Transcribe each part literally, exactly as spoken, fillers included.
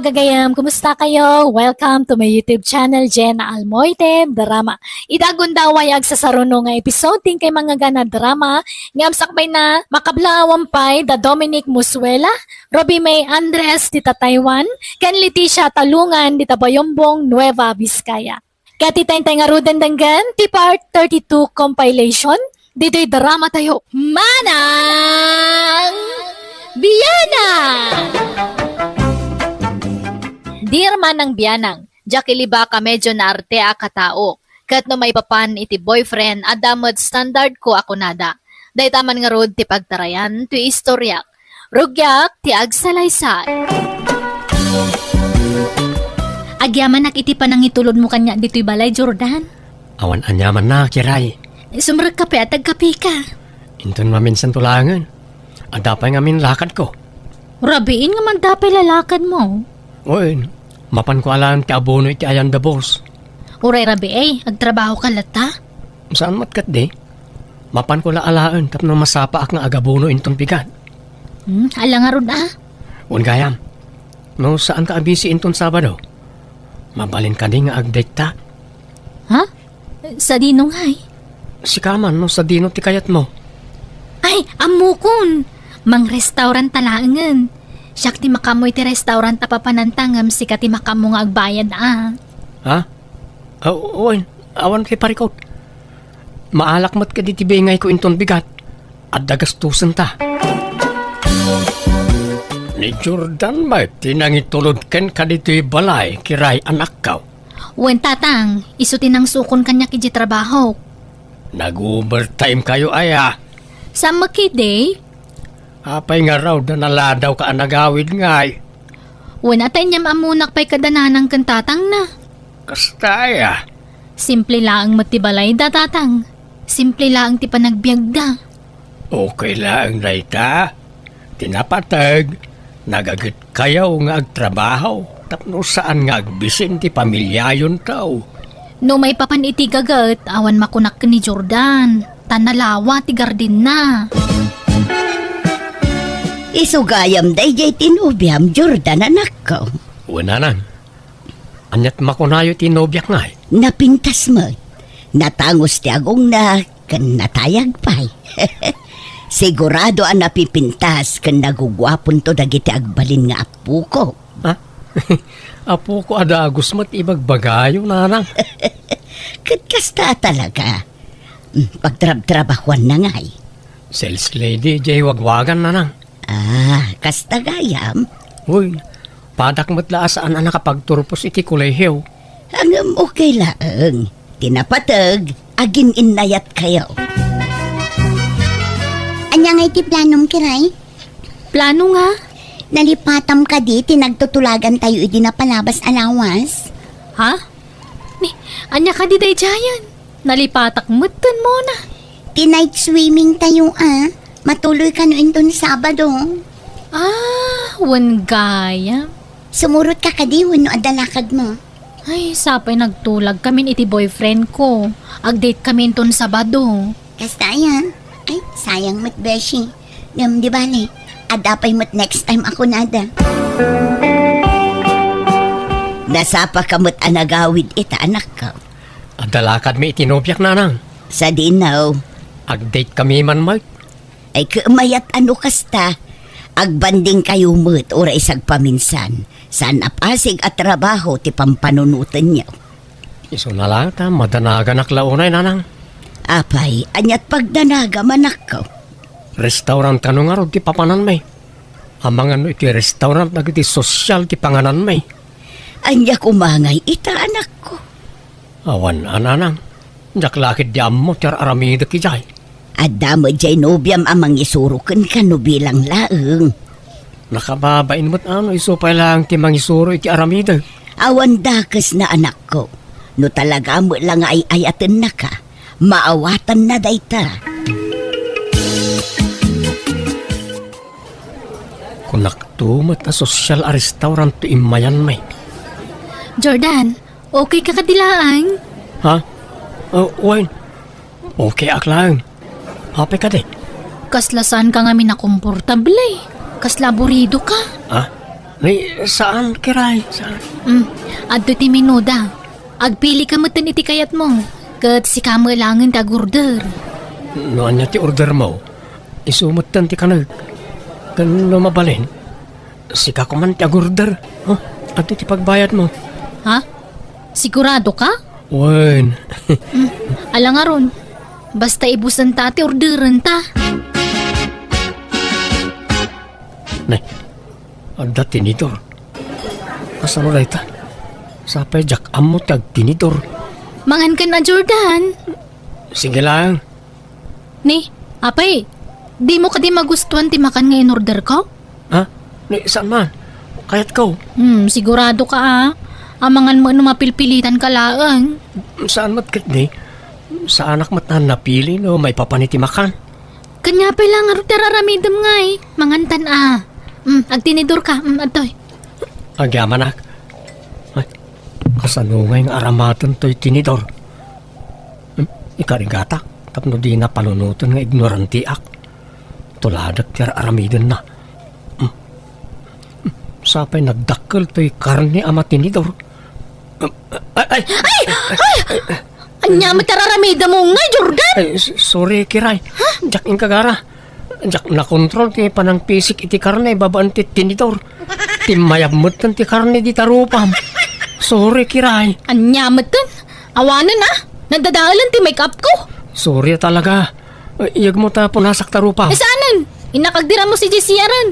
Gagayam, kumusta kayo? Welcome to my YouTube channel, Jenna Almoite Drama. Ita gundaway agsasaruno nga episode, ti inkay mangngegan a drama, ngem sakbay na, makablaawam pay da Dominic Musuela, Roby May Andres dita Taiwan, ken Leticia Talungan dita Bayombong, Nueva Vizcaya. Ket itay ngaruden denggen ti part thirty-two compilation ditoy drama tayo, Manang Bianang! Dear Manang Bianang, diak ilibak a medyo naarteak a tao, ket no maipapan iti boyfriend, adda met standard ko a kunada. Dayta man ngarud ti pagtarayan ti istoriak. Rugiak ti agsalaysay. Agyamanak iti panangitulodmo kaniak ditoy balay, Jordan. Awan aniamanna, Kiray. Sumrekka pay a tagkapika. Inton maminsan to laengen. Adda pay ngamin lakadko. Rabiin nga adda pay lalakadmo. Wen, mapanko alaen ti abono iti ayan da boss. Uray rabii, agtrabahoka latta? Saan met ketdi. Mapanko la alaen tapno masapaak nga agabono inton bigat. Hmm, ala ngarud a. Wen gayam, no saanka a busy inton Sabado, mabalin kadi nga agdate ta? Ha? Sadino ngay? Sika man no sadino ti kayatmo. Ay, ammokon! Mang-restaurant ta laengen. Siak ti makaammo iti restaurant a papananta ngem sika ti makaammo nga agbayad a. Ha? Aw, wen, awan ti parikot. Maalak met kadi ti bingayko inton bigat. Adda gastusen ta. Ni Jordan met ti nangitulod kenka ditoy balay, Kiray, anakko. Wen, tatang, isu ti nangsukon kaniak iti trabahok. Nag-overtime kayo aya? Saan met ketdi? Apay ngarud a naladawka a nagawid ngay? Wen, ata inyam ammonak pay kada nanang ken tatangna. Kasta aya? Simple laeng met ti balayda, tatang. Simple laeng ti panagbiagda. Okay laeng dayta. Ti napateg, nagaget kayo nga agtrabaho tapno saan nga agbisin ti pamiliayonto. No maipapan iti gaget, awan makunak ken ni Jordan, ta nalawa ti gardenna. Isu gayam daydiay ti nobiam, Jordan, anakko. Wen, nanang. Aniat makunayo ti nobiak ngay? Napintas met. Natangus ti agongna ken natayag pay. Sigurado a napipintas ken naguguaponto dagiti agbalin nga appoko. Ha? Appoko a dagus met ibagbagayo, nanang. Ket kasta a talaga. Mm, pagtrabtrabahuanna ngay. Sales lady, diay wagwagan, nanang. Ah, kasta gayam? Uy, padak met la a saan a nakapagturpos iti kolehiyo. Ngem okay laeng. Ti napateg, agin-innayat kayo. Ania ngay ti planom, Kiray? Plano nga? Nalipatam kadi ti nagtutulagan tayo idi napalabas a lawas? Ha? Ni, ania kadi daydiayen? Nalipatak metten, Mona. Ti night swimming tayo, a. Matuloy kano inton Sabado. Ah, wen gayam. Sumurot ka kadi wenno adda lakad mo? Ay, sapay nagtulag kamin iti boyfriend ko. Agdate kami inton Sabado. Kasta aya? Ay, sayang met, beshi. Ngem di bale, adda pay met next time a kunada. Nasapa ka met a nagawid ita, anakko. Adda lakad mi iti nobiak, nanang. Sadino? Agdate kami man met. Ay, ket mayat a no kasta. Agbanding kayo met, uray sagpaminsan. Saan a pasig a trabaho ti pampanunotenyo. Isuna la ta madanaganak la unay, nanang. Apay, aniat pagdanagam, anakko? Restaurant kano ngarud ti papananmi? Amangan no iti restaurant dagiti sosyal ti pangananmi. Ania koma ngay ita, anakko? Awan a, nanang. Diak la ketdi ammo ti ar-aramidek idiay. Adda met diay nobiam a mangisuro kenka no bilang laeng. Nakababain met a no isu pay laeng ti mangisuro iti aramidek. Awan dakesna, anakko. No talaga met la nga ay-ayatennaka, maawatanna dayta. Kunakto met a sosyal a restaurant ti immayanmi. Jordan, okay ka kadi laeng? Ha? Oh, wen. Okay ak laeng. Apay kadi? Kasla saan ka ngamin a komportable. Kasla aburido ka. Ha? Ni, saan, Kiray, saan. Mm, adtoy ti menuda. Agpili ka metten iti kayatmo. Ket sika met laengen ti agorder. No ania ti ordermo, isu metten ti kanek. Ken no mabalin, sika koman ti agorder. Oh, adtoy ti pagbayadmo. Ha? Sigurado ka? Wen. Mm, ala ngarud. Basta ibusenta ti orderen ta. Nay, adda tinidor. Kasano dayta? Sapay diak ammo ti agtinidor. Mangan ken a, Jordan. Sige lang. Ni, apay, dimo kadi magustuan ti makan nga in-order ko? Ha? Ni, saan man? Kayatko. Hmm, sigurado ka, a. Amangan mo no mapilpilitan ka laeng. Saan met ketdi? Saanak met a napili no maipapan iti makan. Kaniapay la ngarud ti ar-aramidem ngay. Mangantan a. Hmm, agtinidor ka. Hmm, adtoy. Agyamanak. Ay, kasano ngay nga aramaten toy tinidor? Hmm, ikarigatak tapno dina panunoten nga ignorantiak. Tuladek ti ar-aramidenna. Hmm. Hmm, sapay nagdakkel toy karne a matinidor. Hmm, ay, ay! Ay! Ay! Ania met ti ar-aramidem ngay, Jordan? Ay, s-, sorry, Kiray. Ha? Diak inkagara. Diak nakontrol ti panangpisik iti karne babaen ti tinidor. Timmayab metten ti karne dita rupam. Sorry, Kiray. Ania metten? Awanen, a. Nadadaelan ti make-up ko. Sorry talaga. Iyegmo ta punasak ta rupam. Eh, saanen? Innak agdirammo idiay C R-en.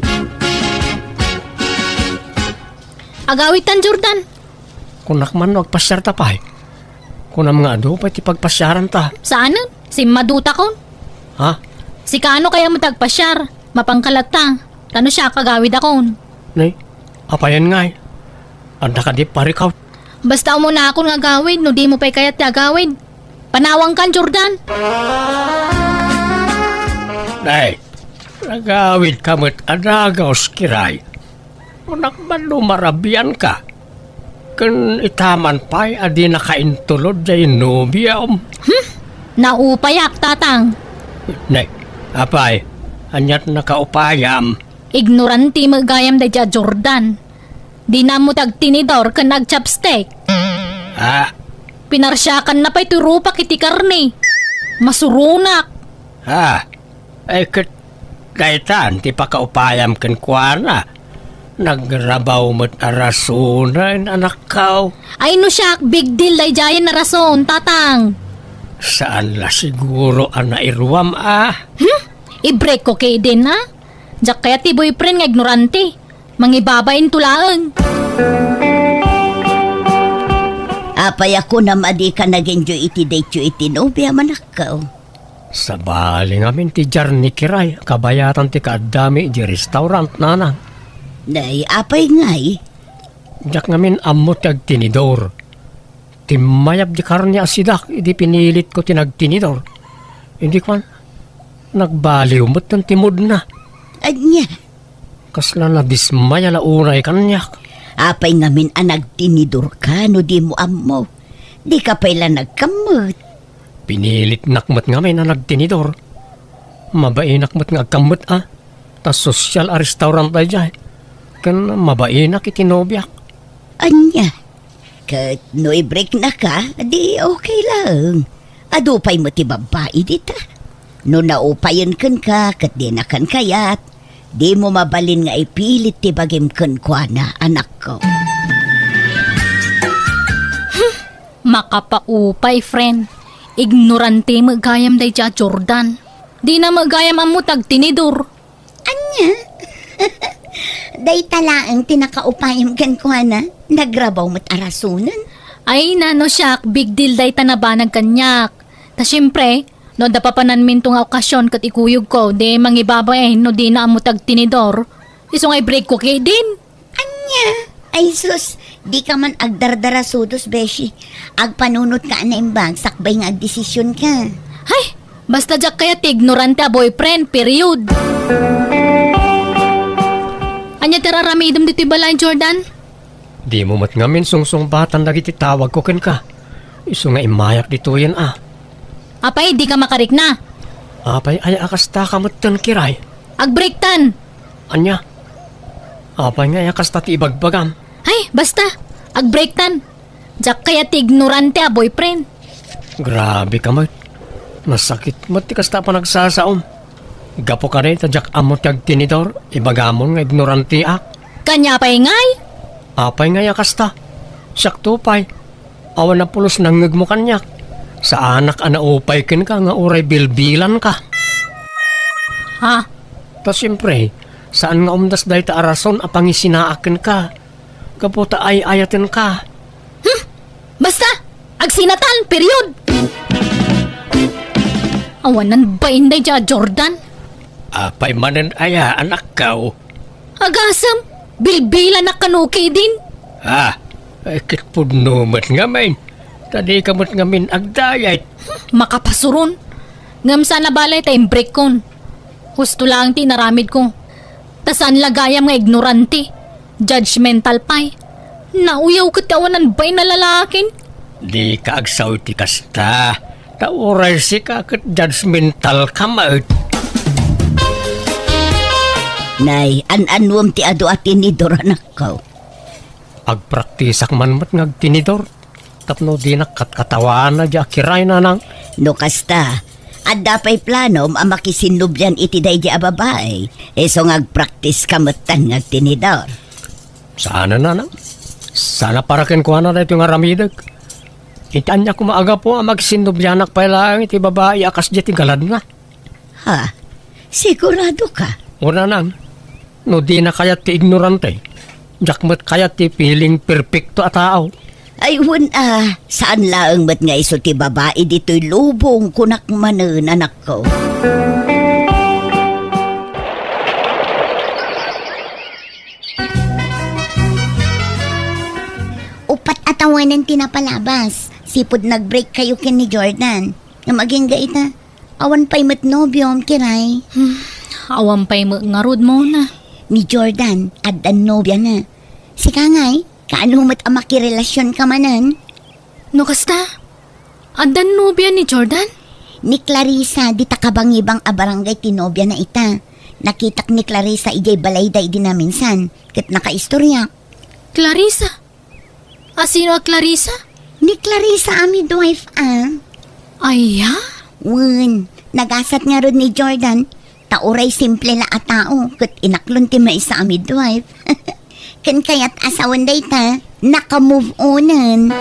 Agawidtan, Jordan. Kunak man no agpasiarta pay. Kunam nga adu pay ti pagpasiaranta. Saanen? Simmadutakon. Ha? Sika no kayatmo ti agpasiar? Mapanka latta. Ta no siak, agawidakon. Nay, apayen ngay? Adda kadi parikaw? Basta umunakon nga agawid no dimo pay kayat ti agawid. Panawangkan, Jordan. Nay, nagawidka met a dagus, Kiray. Kunak man no marabianka. Ken ita man pay a dinaka intulod diay nobiam. Hmm? Naupayak, Tatang. Nay, apay, aniat nakaupayam? Ignorante met gayam daydiay a Jordan. Dina ammo ti agtinidor ken agchopstick. Ah? Pinarsiakanna pay ti rupak iti karne. Masuronak. Ah, ay ket daytan ti pakaupayam kenkuana. Nagrabaw met a rasonen, anakko. Ay no siak, big deal daydiayen a rason, Tatang. Saan la siguro a nairuam, a? Hmm? I-break ko ketdin, a? Diak kayat ti boyfriend nga ignorante. Mangibabain to laeng. Apay a kunam a dika nag-enjoy iti date-yo iti nobiam, anakko? Sabali ngamin ti journey, Kiray, kabayatan ti kaaddami idiay restaurant, nanang. Nay, apay ngay? Diak ngamin ammo ti agtinidor. Timmayab ti karne a sidak idi pinilitko ti nagtinidor. Idi kuan, nagbaliw metten ti moodna. Ania? Kasla nadismaya la unay kaniak. Apay ngamin a nagtinidorka no dimo ammo? Dika pay la nagkammet. Pinilitnak met ngamin a nagtinidor. Mabainak met nga agkammet, a. Ta sosyal a restaurant daydiay. Ken mabainak iti nobiak. Ania? Ket no i-breaknaka, di okay laeng. Adu pay met ti babbai dita. No naupayen kenka ket dinakan kayat, dimo mabalin nga ipilit ti bagim kenkuana, anakko. Makapaupay, friend. Ignorante met gayam daydiay a Jordan. Dina met gayam ammo ti agtinidor. Ania? Dayta laeng ti nakaupayam kenkuana, nagrabaw met a rasonen. Ay, nano siak, big deal dayta nabanag kaniak. Ta siempre, no adda papananminto nga okasyon ket ikuyogko, di mangibabain no dina ammo ti agtinidor. Isu nga i-break ko ketdin. Ania? Ay sus, dika man agdardarasudos, beshi. Agpanunotka a naimbag sakbay nga agdesisionka. Hay, basta diak kayat ti ignorante a boyfriend, period. Ania ti ar-aramidem ditoy balay, Jordan? Dimo met ngamin sungsungbatan dagiti tawagko kenka. Isu nga immayak ditoyen a. Apay, dika makarikna? Apay, ay, a kasta ka metten, Kiray? Agbreaktan! Ania? Apay nga aya kasta ti ibagbagam? Ay, basta! Agbreaktan! Diak kayat ti ignorante a boyfriend. Grabe ka met. Masakit met ti kasta a panagsasaom. Gapu kadi ta diak ammo ti agtinidor, ibagamon nga ignoranteak. Kaniak pay ngay? Apay nga aya kasta? Siakto pay. Awan a pulos nangngegmo kaniak. Saanak a naupay kenka nga uray bilbilanka. Ha? Ta siempre, saan nga umdas dayta a rason a pangisinaak kenka. Gapu ta ay-ayatenka. Hmm? Basta! Agsinatan! Period! Awanan bain dayta a Jordan. Apay manen aya, anakko? Agasem, bilbilanak kano ketdin. Ah, ay, ket pudno met ngamin. Ta dika met ngamin agdayet. Makapasuron. Ngem saan a bale ta imbreakkon. Husto laeng ti inaramidko. Ta saan la gayam nga ignorante. Judgmental pay. Nauyaw ket ti awanan bain a lalakin. Dika agsaw iti kasta. Ta uray sika ket judgmentalka met. Nay, an-annuem ti adu a tinidor, anakko? Agpraktisak man met nga agtinidor. Tapno dinak katkatawaanna diay a kiray, nanang. No kasta, adda pay planom a makisinnobian iti daydi a babai, isu nga agpraktiska metten nga agtinidor. Saan a, nanang. Saan a para kenkuana daytoy nga aramidek. Iti ania koma a gapu a makisinnobianak pay laeng iti babai a kasdiay ti galadna. Ha? Sigurado ka? O, nanang, no dina kayat ti ignorante, diak met kayat ti piling perpekto a tao. Ay, wen a, saan laeng met nga isu ti babai ditoy lubong, kunak manen, anakko. Upat a tawenan ti napalabas. Sipud nag-break kayo ken ni Jordan. Ngem agingga ita, awan pay met nobiom, Kiray. Hmm, awan pay met ngarud, Mona. Ni Jordan, addan nobiana. Sika ngay, kaano met a makirelasionka manen? No kasta, addan nobia ni Jordan? Ni Clarissa, dita kabangibang a barangay ti nobiana ita. Nakitak ni Clarissa idiay balayda idi naminsan, ket nakaistorya. Clarissa? A sino a Clarissa? Ni Clarissa a midwife a. Aya? Wen, nagasat ngarud ni Jordan, ta uray simple la a tao, ket inaklon ti maysa a midwife. Ken kayat a sawen dayta, naka-move onen.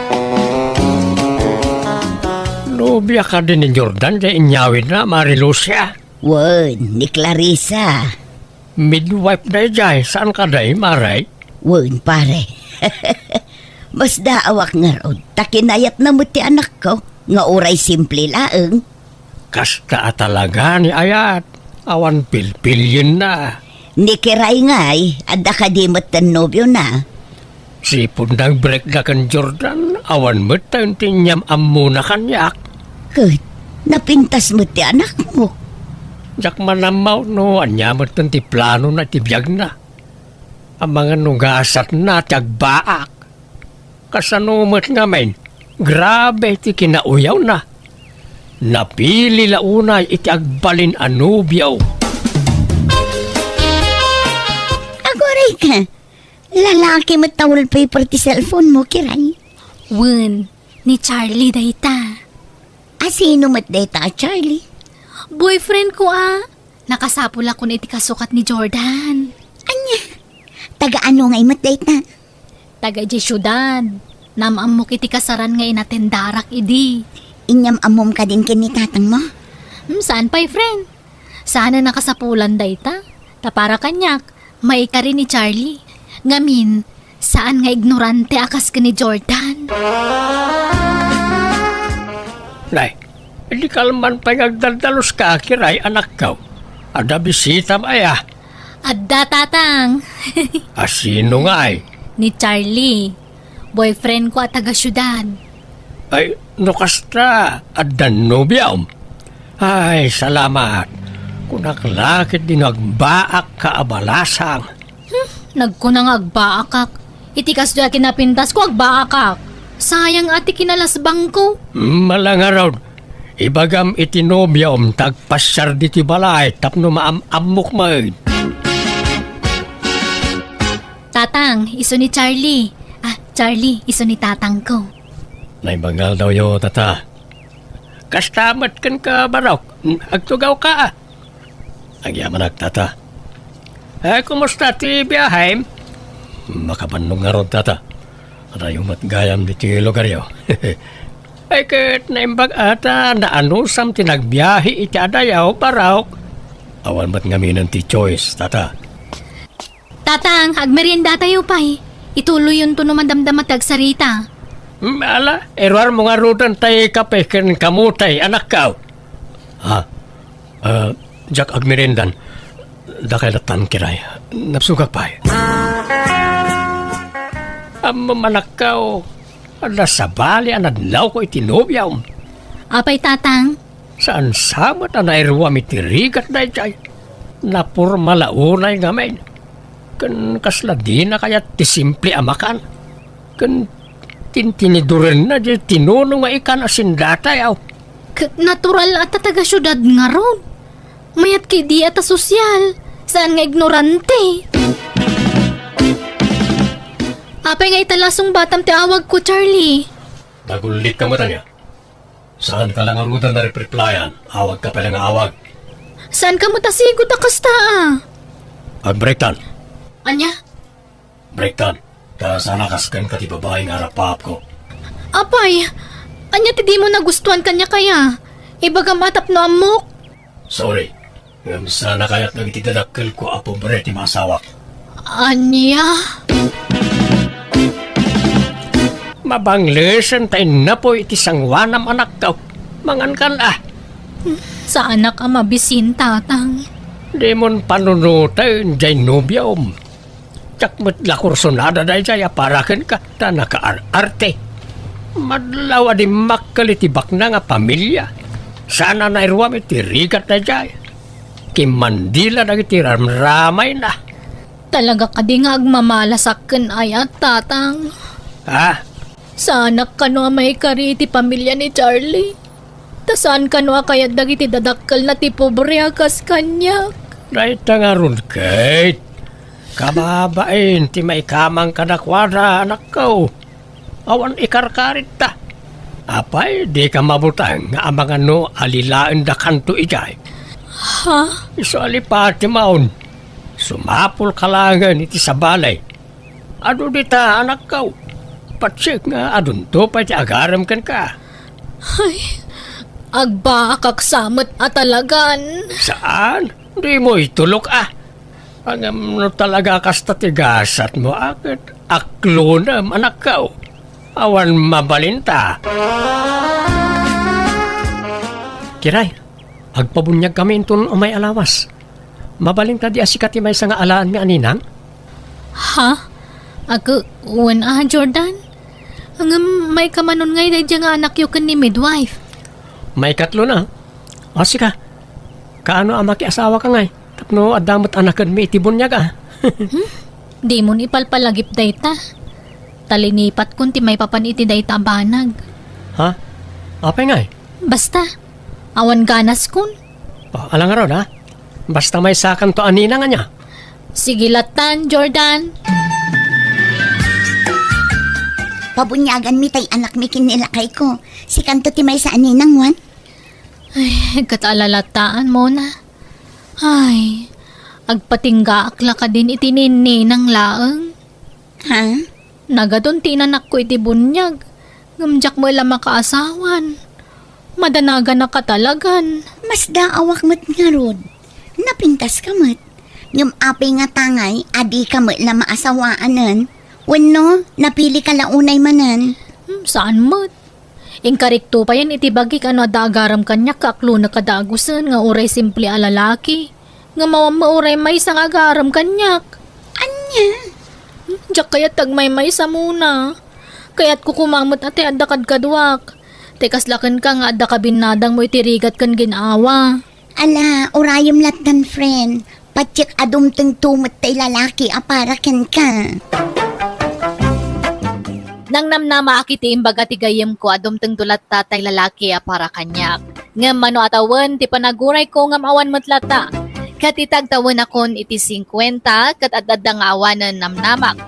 Nobia kadi ni Jordan diay inyawidna, Mari Lucia? Wen, ni Clarissa. Midwife daydiay, saan kadi, Mari? Wen, pare. Masdaawak ngarud, ta kinayatna met ti anakko, nga uray simple laeng. Kasta a talaga ni ayat, awan pilpilienna. Ni Kiray ngay, adda kadi metten nobiona? Sipud nag-breakda ken Jordan, awan metten ti inyam-ammona kaniak. Ket, napintas met ti anakmo. Diak man ammo no ania metten ti planona iti biagna. Amangan no gasatna ti agbaak. Kasano met ngamin, grabe ti kinauyawna. Napili la unay iti agbalin a nobio. Aguray ka, lalaki met ta wallpaper ti cellphone mo, Kiray. Wen, ni Charlie dayta. A sino met dayta a Charlie? Boyfriend ko a. Nakasapulakon iti kasukat ni Jordan. Ania? Taga ano ngay met dayta? Taga idiay siudad. Naam-ammok iti kasaran nga inatendarak idi. Inyam-ammom kadin ken ni tatangmo? Hmm, saan pay, friend. Saan a nakasapulan dayta. Ta para kaniak, maikari ni Charlie. Ngamin, saan nga ignorante a kas ken ni Jordan. Nay, di kalman pay nga agdaldalos ka, Kiray, anakko. Adda bisitam aya? Adda, tatang. A sino ngay? Ni Charlie. Boyfriend ko a taga siudad. Ay, no kasta, adda nobiom? Ay, salamat. Kunak la ket di no agbaak ka a balasang. Hmm, nagkuna nga agbaakak. Iti kasdi a kinapintasko, agbaakak. Sayang a ti kinalasbangko. Mala ngarud, ibagam iti nobiom ta agpasiar ditoy balay tapno maam-ammok met. Tatang, isu ni Charlie. Ah, Charlie, isu ni tatangko. Naimbag nga aldawyo, tata. Kasta met kenka, Barok. Agtugawka, a. Agyamanak, tata. Eh, kumusta ti biahem? Makabannog ngarud, tata. Adayo met gayam ditoy lugaryo. Ay, ket naimbag a ta naanusam ti nagbiahe iti adayo, Barok. Awan met ngaminen ti choice, tata. Tatang, agmeriendatayo pay. Ituloyonto no madamdama ti agsarita. Mm, ala, iruarmo ngaruden tay kape ken kamutay, anakko. Ha? Ah, diak agmeriendan. Dakay lattan, Kiray. Nabsogak pay. Ammom, anakko, adda sabali a nadlawko iti nobiom. Apay, Tatang? Saan sa met a nairuam iti rigat daydiay. Naporma la unay ngamin. Ken kasla dina kayat ti simple a makan. Ken tintinidurenna diay tinunong nga ikan a sindatayo. Ket natural a ta taga-siudad ngarud. Mayat ketdi a ta sosyal, saan nga ignorante. Apay nga ita la sungbatam ti awagko, Charlie? Nagullitka met ania? Saanka la ngaruden a repreplayan, awagka pay la nga awag. Saanka met a sigot a kasta, a? Agbreaktan. Ania? Breaktan, ta saan a kas kenka ti babai nga arapaapko. Apay, ania ti dimo nagustuan kaniak aya? Ibagam a tapno ammok. Sorry, ngem saan a kayat dagiti dadakkelko a pobre ti maasawak. Ania? Mabanglesen ta innapoy iti sangoanam, anakko. Mangankan a. Saanak a mabisin, Tatang. Dimon panunoten diay nobiom. Diak met la kursunada daydiay a para kenka ta nakaar-arte. Madlaw a dimmakkel iti bakna nga pamilia. Saan a nairuam iti rigat daydiay. Kimmandila dagiti ramramayna. Talaga kadi nga agmamalasak ken ayat, Tatang? Ha? Saanak kano a maikari iti pamilia ni Charlie? Ta saan kano a kayat dagiti dadakkelna ti pobre a kas kaniak? Dayta ngarud, Kate. Kababain ti maikamang kadakuada, anakko. Awan ikarkarit ta. Apay, dika mabuteng nga amangan no alilaendakanto idiay? Ha? Isu a lipatemaon. Sumapulka laengen iti sabali. Adu dita, anakko. Patsek nga adunto pay ti agarem kenka. Ay, agbaakak sa met a talagan. Saan? Dimo itulok, a. Ngem no talaga a kasta ti gasatmo, a, ket aklonem, anakko. Awan mabalinta. Kiray, agpabuniagkami inton umay a lawas. Mabalin kadi a sika ti maysa nga alaenmi a ninang? Ha? Ag-, wen a, Jordan? Ngem maikamanon ngay daydiay nga anakyo ken ni midwife? Maikatlo na. O, sika, kaano a makiasawaka ngay? Tapno adda met a nakedmi iti buniag, a. Hmm? Dimon ipalpalagip dayta. Ta linipatkon ti maipapan iti dayta a banag. Ha? Apay ngay? Basta, awan ganaskon. O, ala ngarud, a. Basta maysakanto a ninang ania. Sige lattan, Jordan. Pabuniaganmi tay anakmi ken ni lakayko. Sikanto ti maysa a ninang, wen? Ay, ket ala lattan, Mona. Ay, agpatinggaak la kadin iti ninninang laeng. Ha? Nagadun ti inanakko iti buniag, ngem diak met la makaasawan. Madanaganak a talagan. Masdaawak met ngarud. Napintaska met. Ngem apay ngata ngay a dika met la maasawaanen? Wenno, napilika la unay manen? Hmm, saan met. Inkarikto payen iti bagik a no adda agarem kaniak, kaaklonek a dagusen nga uray simple a lalaki. Ngem awan met uray maysa nga agarem kaniak. Ania? Hmm, diak kayat ti agmaymaysa, Mona. Kayatko koma met a tay adda kadkaduak. Tay kasla kenka nga adda kabinnadangmo iti rigat ken gin-awa. Ala, urayem lattan, friend. Patiek a dumtengto met tay lalaki a para kenka. Nangnamnamaak iti imbaga ti gayyemko a dumtengto latta tay lalaki a para kaniak. Ngem mano a tawen ti panagurayko ngem awan met latta. Ket iti agtawenakon iti singkuenta ket ad-adda nga awanen namnamak.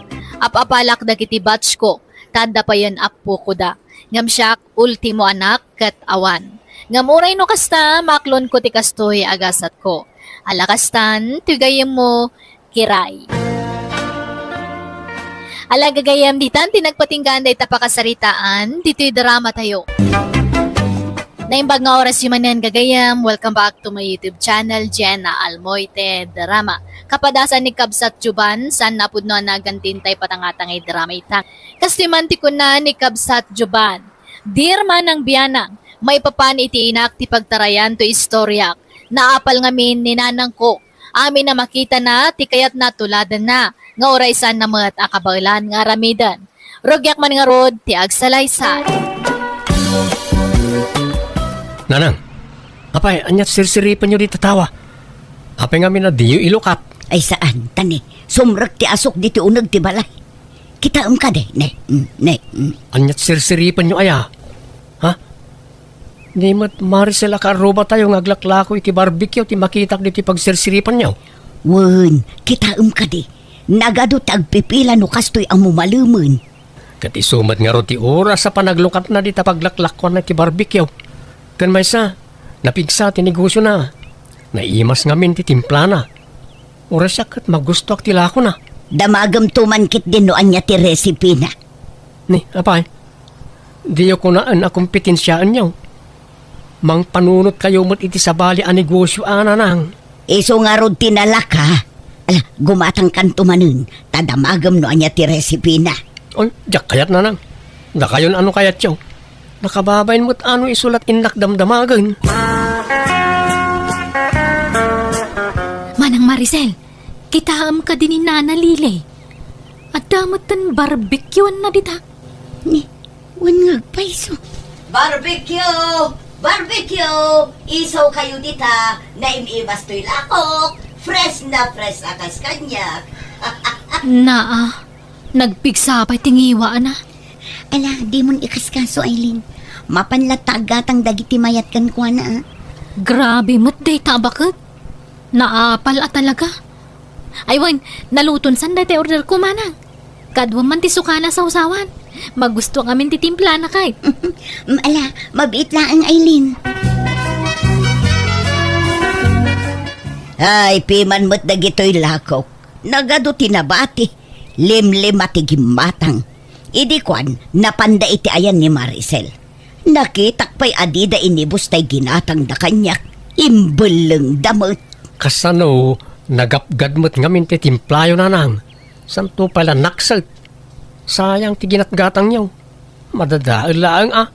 Ap-apalak dagiti batch ko, ta adda payen appokoda. Ngem siak, ultimo anak, ket awan. Ngem uray no kasta, maklonko ti kastoy a gasatko. Ala kastan, ti gayyemmo, Kiray. Ala gagayyem, ditan ti nagpatinggaan dayta pakasaritaan, ditoy drama tayo. Naimbag nga oras manen gagayyem, welcome back to my YouTube channel, Jenna Almoite Drama. Kapadasan ni Kabsat Juban, saan na pudno a nagantintay patangatan nga drama ita. Kastoy man ti kuna ni Kabsat Juban, "Dear Manang Bianang, maipapan iti inak ti pagtarayan to istoryak. Naapal ngamin ni nanangko. Amin a makitana ti kayatna tuladanna, nga uray saanna met a kabaelan nga aramiden. Rugiak man ngarud ti agsalaysay." Nanang, apay, aniat sirsiripenyo dita tawa? Apay ngamin a diyo ilukat? Ay saan, ta ni, sumrek ti asuk diti uneg ti balay. Kitaem kadi, ne, mm, ne, mm. Aniat sirsiripenyo aya? Ha? Ni met Maricel a kaarrubatayo nga aglaklako iti barbecue ti makitak ditoy pagsirsiripanyo. Wen, kitaem kadi, nagadu ti agpipila no kastoy a mumalemen. Ket isu met ngarud ti oras a panaglukatna dita paglaklakuanna iti barbecue. Ken maysa, napigsa ti negosiona. Naimas ngamin ti timplana. Uray siak ket magustoak ti lakona. Damagemto man ketdin no ania ti resipina. Ni, apay, diyo kunaen a kompetensiaenyo. Mangpanunotkayo met iti sabali a negosio a, Nanang. Isu ngarud ti nalaka. Ala, gumatangkanto manen, ta damagem no ania ti resipina. Oy, diak kayat, Nanang. Dakayon a no kayatyo. Nakababain met a no isu la't innak damdamagen. Manang Maricel, kitaem kadi ni Nana Lily. Adda metten barbecueanna dita. Ni, wen nga agpayso. Barbecue! Barbecue! Isawkayo dita, naim-imas toy lakok. Fresh na fresh a kas kaniak. Naa, nagpigsa pay ti ngiwaanna. Ala, dimon ikaskaso, Aileen. Mapan latta aggatang dagiti mayat kenkuana, a. Grabe met dayta a baket. Naapal a talaga. Ay wen, naluton san dayta order ko, Manang. Kaduam man ti sukana a sawsawan. Magusto ngamin ti timplana kay. Mm, ala, mabiit laeng, Aileen. Ay, piman met dagitoy lakok. Nagadu ti nabati. Limlima ti gimmatang. Idi kuan, napanda iti ayan ni Maricel. Nakitak pay a dida inibus tay ginatangda kaniak. Imbellengda met. Kasano, nagapgad met ngamin ti timplayo, Nanang? Santo pay la nakset. Sayang ti ginatgatangyo. Madadael laeng, a.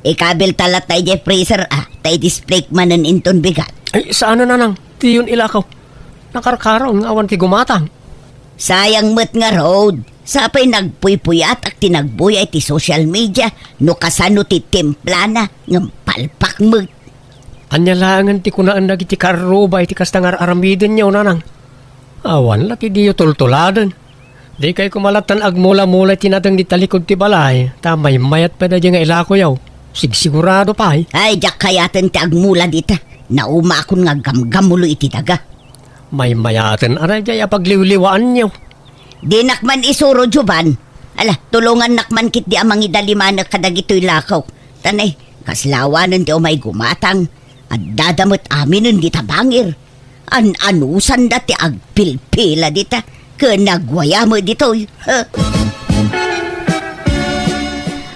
Ikabilta latta idiay freezer, a, ta i-display manen inton bigat. Ay, saan a, Nanang. Diyon ilakaw. Nakarkaraon nga awan ti gumatang. Sayang met ngarud. Sapay nagpuypuyatak ti nagbuya iti social media no kasano ti timplana ngem palpak met. Ania laengen ti kunaen dagiti kaarruba iti kasta nga ar-aramidenyo, Nanang? Awan la ti diyo tultuladen. Dikay koma lattan agmula-mula iti nateng di talikod ti balay, ta maymayat pay daydiay nga ilakoyo. Sigsigurado pay. Ay, diak kayaten ti agmula dita. Naumakon nga aggamgammulo iti daga. Maymayaten a daydiay a pagliwliwaanyo. Dinak man isuro, Jovan. Ala, tulongannak man ketdi a mangidalimanek kadagitoy lakok. Ta nay, kasla awanen ti umay gumatang. Addada met aminen dita bangir. An-anusanda ti agpilpila dita. Ken nagwaya met ditoy. Huh.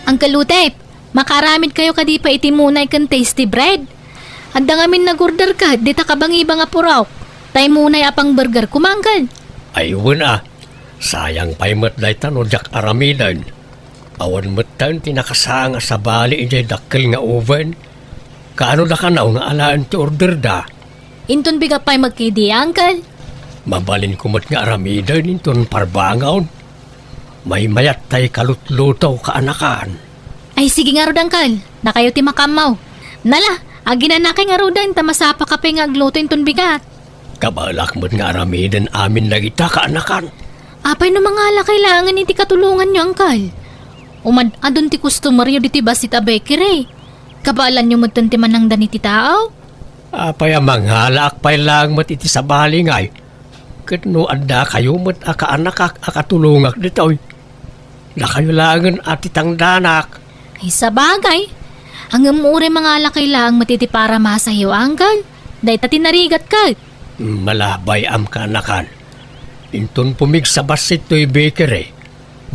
Uncle Utep, makaaramidkayo kadi pay iti munay ken tasty bread? Adda ngamin nag-order ket dita kabangibang a purok. Tay munay a pang-burger koma, Uncle. Ay, wen a. Sayang pay met dayta no diak aramiden. Awan metten ti nakasaang a sabali idiay dakkel nga oven. Kaano da kano nga alaen ti orderda? Inton bigat pay met ketdi, Uncle. Mabalinko met nga aramiden inton parbangon. Maymayat tay kalutluto, kaanakan. Ay, sige ngarud, Uncle. Dakayo ti makaammo. Nala, aginanakay ngaruden ta masapaka pay nga agluto inton bigat. Kabaelak met nga aramiden amin dagita, kaanakan. Apay no mangalakay laengen iti katulonganyo, Uncle? Umad-adun ti customeryo ditoy bassit a bakery. Kabaelanyo metten ti manangdan iti tao? Apay a mangalaak pay laeng met iti sabali ngay? Ket no addakayo met a kaanakak a katulongak ditoy, dakayo laengen a ti tangdanak. Ay, sabagay. Ngem uray mangalakay laeng met iti paramasayo, Anggal. Dayta ti narigat ket. Malabay am kaanakan. Inton pumigsa bassit toy bakery,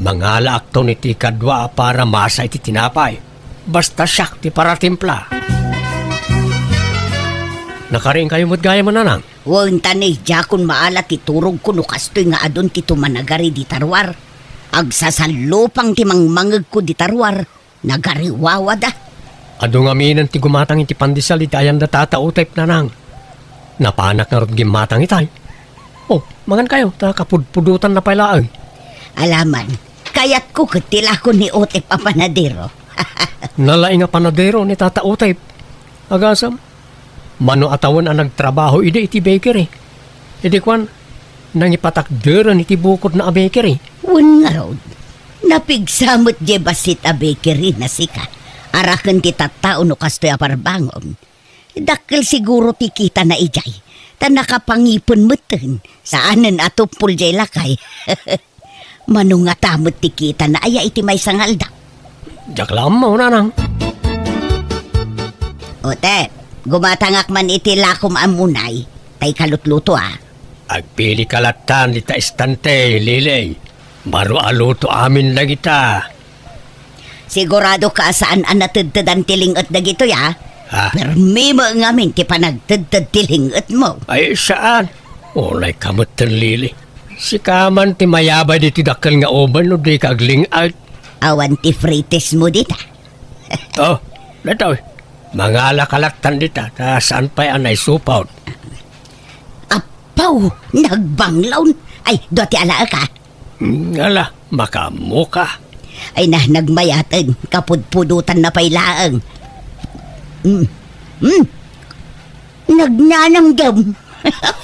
mangalaakton iti kadua a paramasa iti tinapay. Basta siak ti paratimpla. Nakarinkayo met gayam, Nanang? Wen, ta ni, diakon maala ti turogko no kastoy nga adun ti tumanagari dita ruar. Agsasallupang ti mangmangegko dita ruar. Nagariwawada. Adu ngamin ti gumatang iti pandesal iti ayanda Tata Utep, Nanang. Napanak ngarud gimmatang itay. O, mangankayo, ta kapudpudotanna pay laeng. Alaman, kayatko ket ti lako ni Utep a panadero. Nalaing a panadero ni Tata Utep. Agasem, mano a tawen a nagtrabaho idi iti bakery. Idi kuan, nangipatakderen iti bukodna a bakery. Wen ngarud, napigsa met diay bassit a bakery na sika. Araken ti tattao no kastoy a parbangon. Dakkel siguro ti kitana idiay, ta nakapangipen metten, saanen a tuppol diay lakay. Mano ngata met ti kitana aya iti maysa nga aldaw? Diak la ammo, Nanang. Utep, gumatangak man iti lakom a munay, tay kalutluto, a. Agpilika lattan dita estante, Lili. Baro a luto amin dagita. Sigurado ka a saan a natedtedan ti ling-et dagitoy, a? Ha? Permi met ngamin ti panagtedted ti ling-etmo. Ay, saan? Unay ka metten, Lili. Sika man ti mayabay ditoy dakkel nga oven no dika agling-et. Awan ti frites mo dita. O, datoy. Mangala ka lattan dita, ta saan pay a naisupot. Apaw, nagbanglawn. Ay, dua ti alaek, a. Hmm, ala, makaammo ka. Ay na, nagmayaten, kapudpudotanna pay laeng. Hmm. Hmm. Nagnanamdam.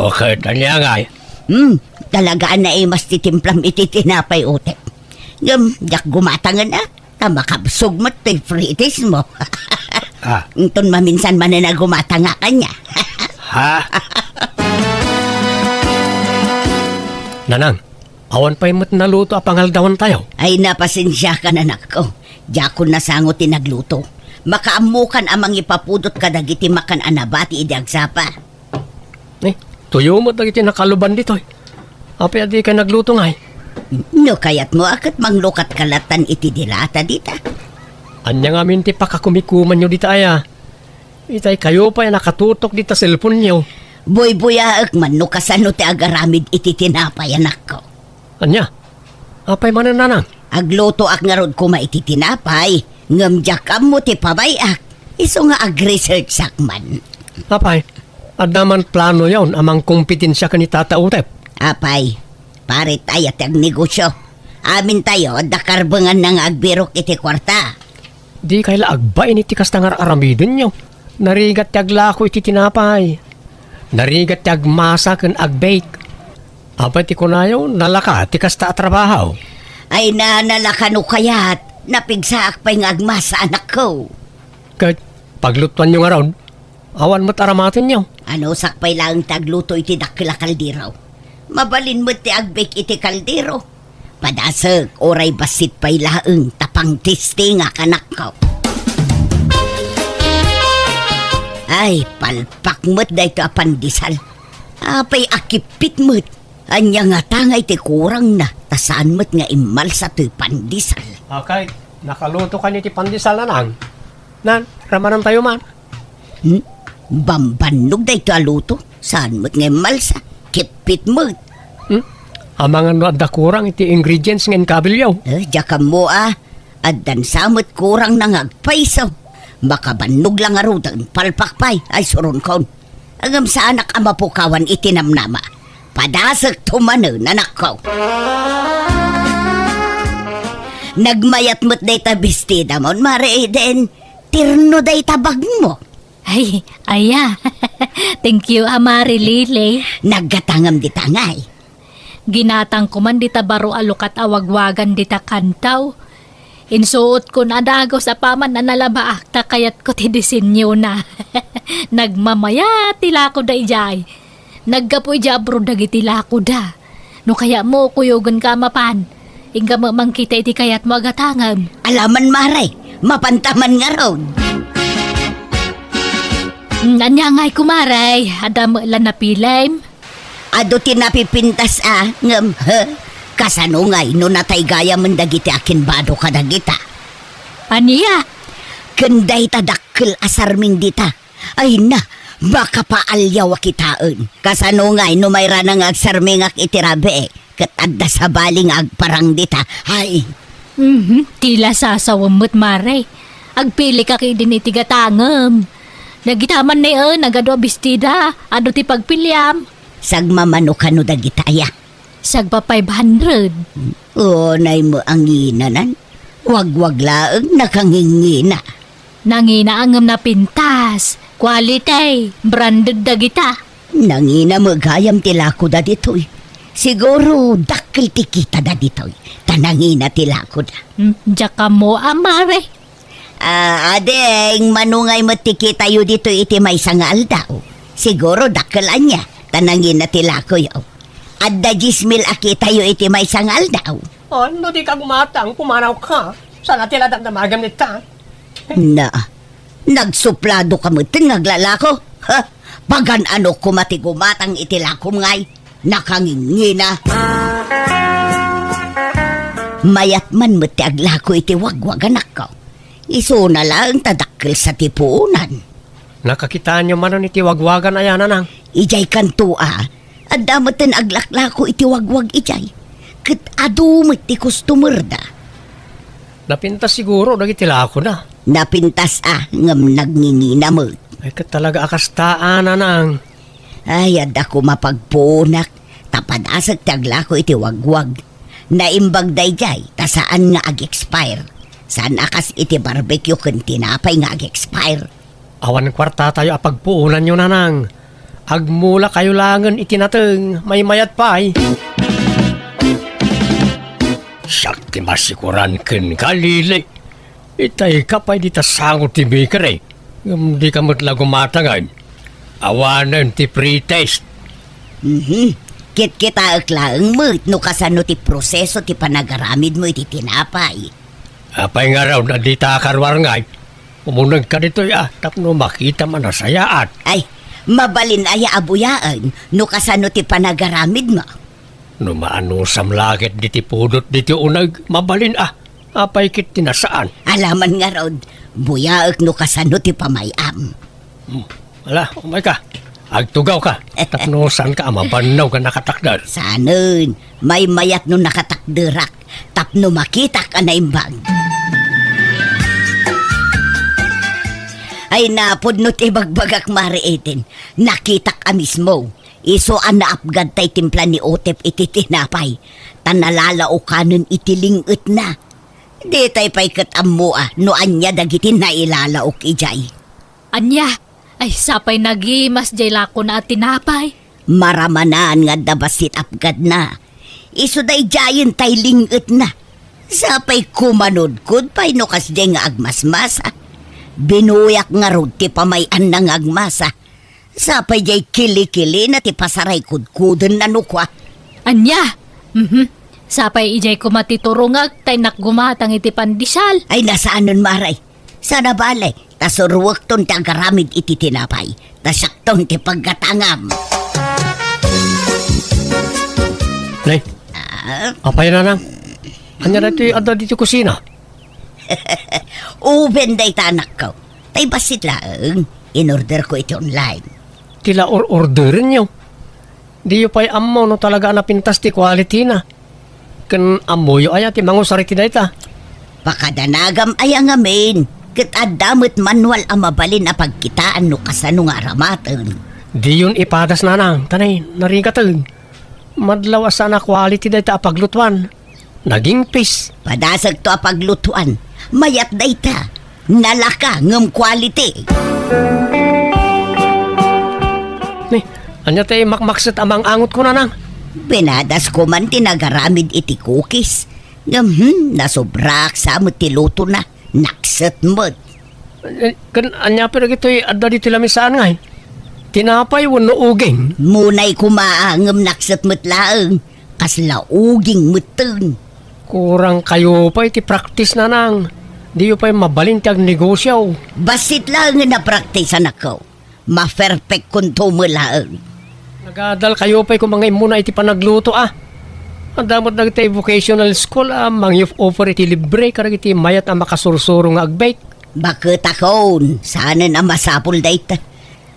Okay, tanya ngay. Hmm, talaga a naimas ti timplam iti tinapay, Utep. Ngem, diak gumatangen, a. Ta makabsog met ti frites mo. Ah. Inton maminsan manen a gumatangak kaniak. Ha? Nanang, awan pay met naluto a pangaldawantayo? Ay, na, pasensiakan, anakko. Diakon nasango ti nagluto. Makaammokan a mangipapudot kadagiti makan a nabati idi agsapa. Eh, tuyo met dagiti nakaluban ditoy. Apay a dikay nagluto ngay? No kayatmo a ket manglukatka lattan iti dilata dita. Ania ngamin ti pakakumikumanyo dita aya? Itay kayo pay a nakatutok dita cellphone-yo. Buybuyaek man no kasano ti agaramid iti tinapay, anakko. Ania? Apay manen, Nanang? Aglutoak ngarud koma iti tinapay, ngem diak ammo ti pabay-ak. Isu nga agresearchak man. Apay, adda man planoyon a mangkompetensia ken ni Tata Utep? Apay, paritay a ti agnegosio. Amintayo, adda karbenganna nga agbirok iti kuarta. Dikay la agbain iti kasta nga ar-aramidenyo. Narigat ti aglako iti tinapay. Narigat ti agmasa ken agbake. Apay ti kunayo, nalaka ti kasta a trabaho? Ay na, nalaka no kayat. Napigsaak pay nga agmasa, anakko. Ket paglutuanyo ngarud, awan met aramatenyo. Anusak pay laeng ti agluto iti dakkel a kaldero. Mabalin met ti agbake iti kaldero. Padasek, uray bassit pay laeng ta pangtestingak, anakko. Ay, palpak met daytoy a pandesal. Apay a kippit met. Ania ngata ngay ti kurangna, ta saan met nga immalsa toy pandesal. Okay, nakaluto kaniyo ti pandesal, Nanang? Nan, ramanantayo man. Hmm? Bambannog daytoy a luto. Saan met nga immalsa? Kippit met. Hmm? Amangan no adda kurang iti ingredients nga inkabelyo? Eh, diak ammo a. Addan sa met kurangna nga agpayso. Makabannog la ngaruden, palpak pay, ay suronkon. Ngem saanak a mapukawan iti namnama. Padasekto manen, anakko. Nagmayat met dayta bestidamon, Mare Eden. Terno dayta bagmo. Ay, aya. Thank you, a, Mare Lily. Naggatangam dita ngay. Ginatangko man dita baro a lukat a wagwagan dita kantaw. Insuotkon a dagus apaman a nalabaak ta kayatko ti disenyona. Nagmamayat ti lako daydiay. Naggapu idiay abroad dagiti lakoda. No kayatmo, kuyogenka a mapan. Inka met mangkita iti kayatmo a gatangem. Alaman, Mare, mapanta man ngarud. Mm, ania ngay, kumare? Adda met la napilim? Adu ti napipintas a, ngem, he? Kasano ngay no natay gayamen dagiti akinbado kadagita? Ania? Ken dayta dakkel a sarming dita. Ay na, makapaalyaw a kitaen. Kasano ngay no mairana nga agsarmingak iti rabii, ket adda sabali nga agparang dita? Ay! Mhm, ti la sasawem met, Mare. Agpilikak idin iti gatangem. Dagita man ni, eh, nagadu a bestida, adu ti pagpiliam. Sagmamano kano dagita aya? Sagpa five hundred. Unay mo anginanan. Wagwag laeng nakangingina. Nangina ngem napintas. Quality, branded dagita. Nangina met gayam ti lakoda ditoy. Siguro dakkel ti kitada ditoy. Ta nangina ti lakoda. Hmm, diak ammo, a, Mare. Ah, ading, mano ngay met ti kitayo ditoy iti maysa nga aldaw? Siguro dakkel ania, ta nangina ti lakoyo. Adda dies mil a kitayo iti maysa nga aldaw. Oh, no dika gumatang, pumanawka. Saan a ti la damdamagem dita? Na, nagsuplado ka met nga aglalako? Ha? Pagan-ano koma ti gumatang iti lakom ngay? Nakangingina. Mayat man met ti aglako iti wagwag, anakko. Isuna laeng ta dakkel sa ti puonan. Nakakitaenyo manen iti wagwagan aya, nanang? Idiay kanto a, adda metten aglaklako iti wagwag idiay. Ket adu met ti customer da. Napintas siguro dagiti lakoda. Napintas a, ngem nagngingina met. Ay, ket talaga a kasta a, nanang. Ay, adda koma pagpuonak, ta padasek ti aglako iti wagwag. Naimbag daydiay, ta saan nga ag-expire. Saan a kas iti barbecue ken tinapay nga ag-expire. Awan kuartatayo a pagpuonanyo, nanang. Agmulakayo laengen iti nateng, maymayat pay. Siak ti masikuran ken Galili. Itay ka pay dita sango ti bakery. Ngem dika met la gumatangen. Awanen ti pre-test. Mhm. Kitkitaek laeng met no kasano ti proseso ti panagaramidmo iti tinapay. Apay ngarud a dita karuar ngay? Umunegka ditoy a, tapno makitam a nasayaat. Ay, mabalin aya a buyaen no kasano ti panagaramidmo? No maanusam la ket diti pudot diti uneg, mabalin a. Apay ket ti nasaan? Alaman ngarud, buyaek no kasano ti pamay-am. Hmm. Ala, umayka. Agtugawka. Tapno saanka a mabannog a nakatakder. Saanen, maymayat no nakatakderak. Tapno makitak a naimbag. Ay, napudno ti ibagbagak, Mare Eden. Nakitak a mismo. Isu a naapgad tay timpla ni Otep iti tinapay, ta nalalaokanen iti ling-etna. Ditay pay ket ammo a no ania dagiti nailalaok idiay. Ania? Ay, sapay nagimas diay lakona a tinapay. Maramanan nga adda bassit apgadna. Isu daydiayen tay ling-etna. Sapay kumanudkod pay no kasdiay nga agmasmasa. Binuyak ngarud ti pamay-anna nga agmasa. Sapay diay kilikilina ti pasaray kudkudenna no kua. Ania? Mhm. Sapay idiay koma ti turongek ta innak gumatang iti pandesal. Ay, nasaanen, Mare. Saan a bale, ta suruekton ti agaramid iti tinapay. Ta siakton ti paggatangam. Nay, Ah? Apay, nanang? Ania daytoy adda ditoy kusina? Oven dayta, anakko. Tay bassit laeng, inorderko iti online. Ti la or-orderenyo? Diyo pay ammo no talaga a napintas ti quality na. Ken ammoyo aya ti mangusar iti dayta? Pakadanagam aya ngamin, ket adda met manual a mabalin a pagkitaan no kasano nga aramaten. Diyon ipadas, nanang, ta nay, narigaten. Madlaw a saan a quality dayta a paglutuan. Nagingpis. Padasekto a paglutuan. Mayat dayta. Nalaka ngem quality. Ni, ania ti makmakset a mang-angotko, nanang? Pinadas ko man ti nagaramid iti cookies. Ngem, hmm, nasobrak sa met ti lutona. Nakset met. Eh, ken ania pay dagitoy adda ditoy lamisaan ngay? Tinapay wenno uging? Munay koma, ngem nakset met laeng. Kasla uging metten. Kurang kayo pay ti practice, nanang. Diyo pay mabalin ti agnegosio. Bassit laeng nga na-practice, anakko. Ma-perfect kunto met laeng. Nagadal kayo pay koma nga immuna iti panagluto, a. Adda met dagiti vocational school a mangi-offer iti libre kadagiti mayat a makasursuro nga ag-bake. Baket a kon, saanen a masapul dayta.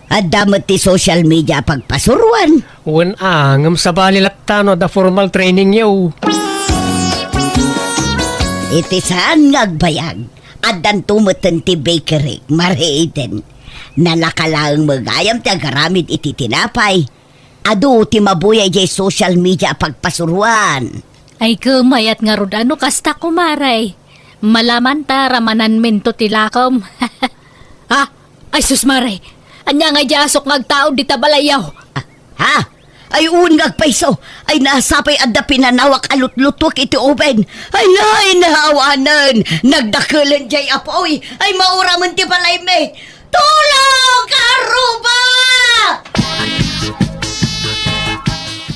Adda met ti social media a pagpasuroan. Wen a, ngem sabali latta no adda formal trainingyo. Iti saan nga agbayag, addanto metten ti bakery, Mare Eden. Nalaka laeng met gayam ti agaramid iti tinapay. Adu ti mabuya idiay social media a pagpasuroan. Ay, ket mayat ngarud a no kasta, kumare. Malamanta ramananminto ti lakom. Ha? Ay, sus, mare. Ania nga idiay asok nga agtaud dita balayyo? Ah, ha? Ay, wen nga agpayso. Ay, nasapay adda pinanawak a lutlutuek iti oven. Ay, nay, naawanen. Nagdakelen diay apuy. Ay, mauramen ti balaymi. Tulong, Karuba!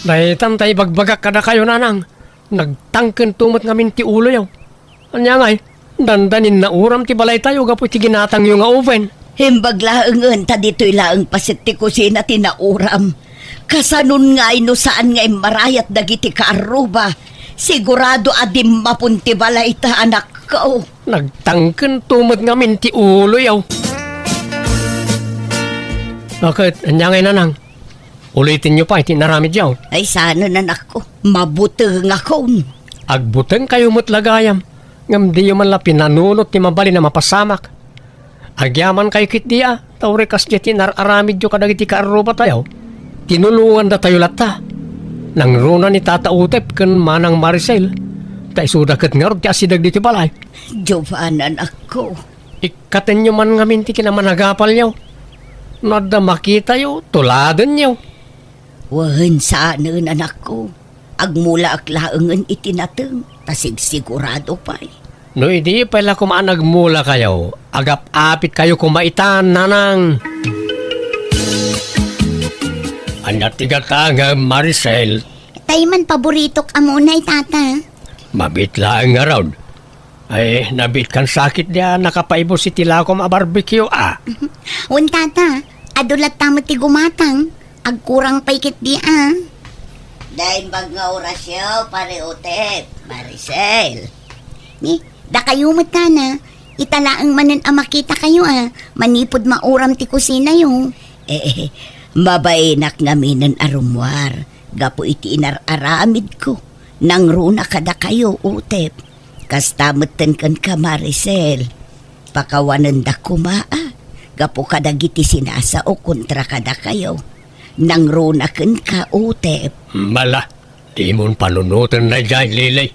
Daytan ta ibagbagak kadakayo, nanang. Nagtangkento met ngamin ti uloyo. Ania ngay, dandanin nauram ti balaytayo gapu iti ginatangyo nga oven. Imbag laengen ta ditoy laeng paset ti kusina ti nauram. Kasanon ngay no saan nga immarayat dagiti kaarruba? Sigurado a dimmapon ti balayta, anakko. Nagtangkento met ngamin ti uloyo. Ket, ania ngay, nanang? Ulitenyo pay ti inaramidyo. Ay, saanen, anakko. Mabutengakon. Agbutengkayo met la gayam, ngem diyo man la pinanunot ti mabalin a mapasamak. Agyamankay ketdi a, ta uray kasdiay ti inar-aramidyo kadagiti kaarrubatayo. Tinulongandatayo latta. Nangruna ni Tata Utep ken Manang Maricel, ta isuda ket ngarud ti asideg ditoy balay. Jovan, anakko. Ikkatenyo man ngamin ti kinamanagapalyo. No adda makitayo, tuladenyo. Wen, saanen, anakko. Agmulaek laengen iti nateng, ta sigsigurado pay. No idi pay la koma a nagmulakayo, agap-apitkayo koma itan, nanang. Ania ti gatangem, Maricel? Tay man paboritok a munay, tata. Mabiit laeng ngarud. Ay, nabiit kan sakit dia nakapaibus iti lakom a barbecue, a. Wen, tata, adu latta met ti gumatang. Agkurang pay ketdi a. Daimbag nga orasyo, Pare Utep, Maricel. Ni, dakayo met, tana. Ita laeng manen a makitakayo a, manipud mauram ti kusinayo. Eh, mabainak ngaminen a rummuar gapu iti inar-aramidko. Nangruna kadakayo, Utep. Kasta metten kenka, Maricel. Pakawanenda koma a, gapu kadagiti sinasao kontra kadakayo. Nangruna kenka, Utep. Mala, dimon panunoten daydiay, Lily.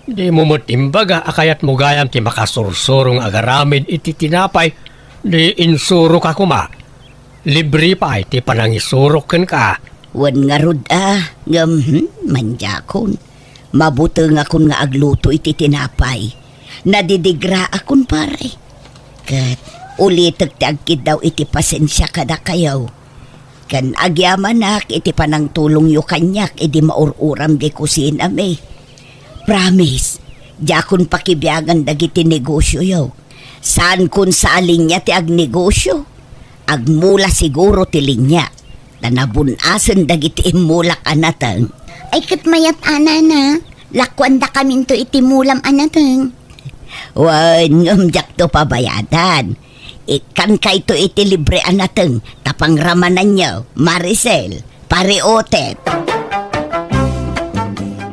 Dimo met imbaga a kayatmo gayam ti makasursuro nga agaramid iti tinapay, di insuroka koma. Libre pay ti panangisurok kenka. Wen ngarud a, ngem, hmm, mandiakon. Mabutengakon nga agluto iti tinapay. Nadidigraakon, pare. Ket ulitek ti agkiddaw iti pasensia kadakayo. Ken agyamanak iti panangtulongyo kaniak idi maur-uram di kusinami. Promise, diakon pakibiangan dagiti negosioyo. Saankon sa a linia ti agnegosio. Agmula siguro ti linia, ta nabun-asen dagiti immulak a nateng. Ay, ket mayat a, nana, lakuandakaminto iti mulam a nateng. Wen, ngem diakto pabayadan. Ikkankayto iti libre a nateng, ta pangramananyo, Maricel. Pare Utep.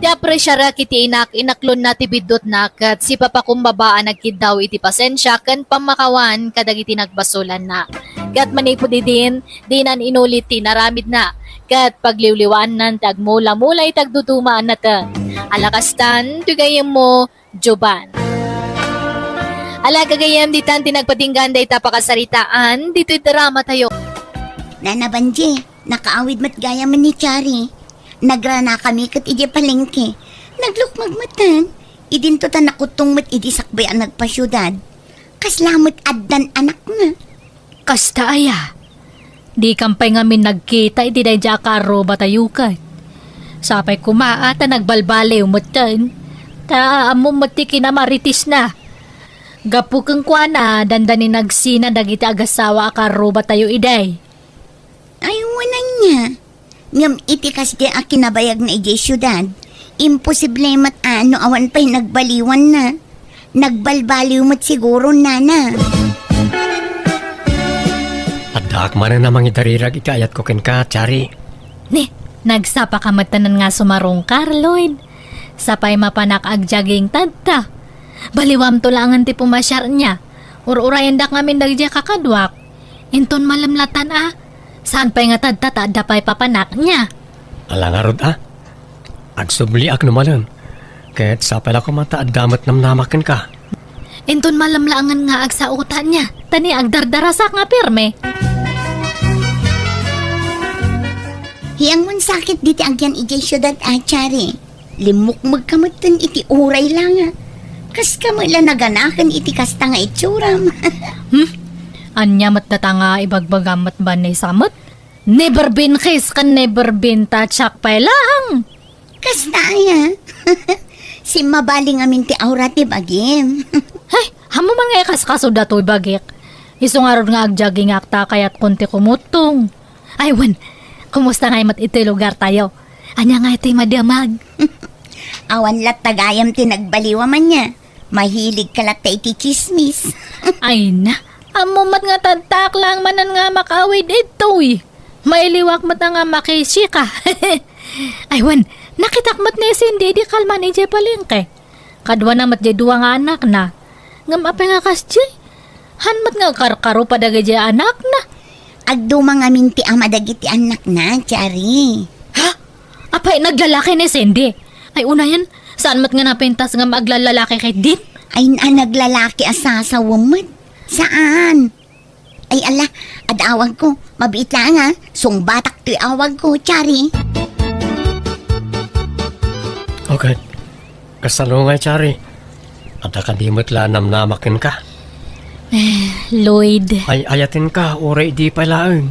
Ti apresiarek iti inak, inaklonna ti biddutna ket sipapakumbaba a nagkiddaw iti pasensia ken pammakawan kadagiti nagbasolanna. Ket manipud idin, dinan inulit ti inaramidna, ket pagliwliwaannan ti agmula-mula iti agduduma a nateng. Ala kastan, ti gayyemmo, Jovan. Ala, gagayyem, ditan ti nagpatinggaan dayta pakasaritaan ditoy dramatayo. Nana Banji, nakaawid met gayam ni Chari. Nagranakami ket idiay palengke. Naglukmag met, idinto ta nakuttong met idi sakbay a nagpasiudad. Kasla met addan anakna. Kasta aya? Dikam pay ngamin nagkita iti daydiay a kaarrubatayo ket. Sapay koma a ta nagbalbaliw metten. Ta ammom met ti kinamaritisna. Gapu kenkuana, dandani nagsina dagiti agassawa a kaarrubatayo idi. Ay, wen ania. Ngem iti kasdi a kinabayagna idiay siudad, imposible met a no awan pay nagbaliwanna. Nagbalbaliw met siguro, nana. Addaak manen a mangidarirag iti ayatko kenka, Chari. Ni, nagsapaka metten nga sumarungkar, Lloyd. Sapay mapanak agjogging tatta. Baliwamto laengen ti pumasiar nia. Ur-urayendak ngamin dagiti kakaduak. Inton malem latan a, saan pay nga tatta ta adda pay papanak nia. Ala ngarud a. Agsubliak no malem. Ket sapay la koma ta adda met namnamak kenka. Inton malem laengen nga agsaota nia, ta ni agdardarasak nga pirme. Hiangmon sakit diti agyan idiay siudad a, Chari. Limmukmegka metten iti uray la nga. Kaska met la naganaken iti kasta nga itsuram. Hmm? Ania met data nga ibagbagam met, Vanessa met? Never been kiss ken never been touch pay laeng. Kasta aya. Simmabali ngamin ti aura ti bagim. Hay, ammom man nga ikaskaso datoy bagik. Isu ngarud nga agjoggingak ta kayatkon ti kumuttong. Ay, wen, kumusta ngay met iti lugartayo? Ania ngay ti madamag? Awan latta gayam ti nagbaliwam ania. Mahiligka latta iti tsismis. Ay na, ammom met nga tattaak laeng manen nga makaawid ditoy. Mailiwak met nga makisika. Ay, wen, nakitak met ni Cindy idi kalman idiay palengke. Kaduana met diay dua nga anakna. Ngem apay nga kasdiay? Han met nga karkaro pa dagiti anakna. Agduma ngamin ti ama dagiti anakna, Chari. Ha? Apay, naglalaki ni Cindy? Ay, unayen, saan met nga napintas nga aglallalaki ketdin? Ay, na, naglalaki a sasawen met. Saan? Ay, ala, adda awagko. Mabiit laeng, a. Sungbatak toy awagko, Chari. Okay. Kasano ngay, Chari? Adda kadi met la namnamak kenka? Eh, Lloyd. Ay, ayatenka, uray idi pay laeng.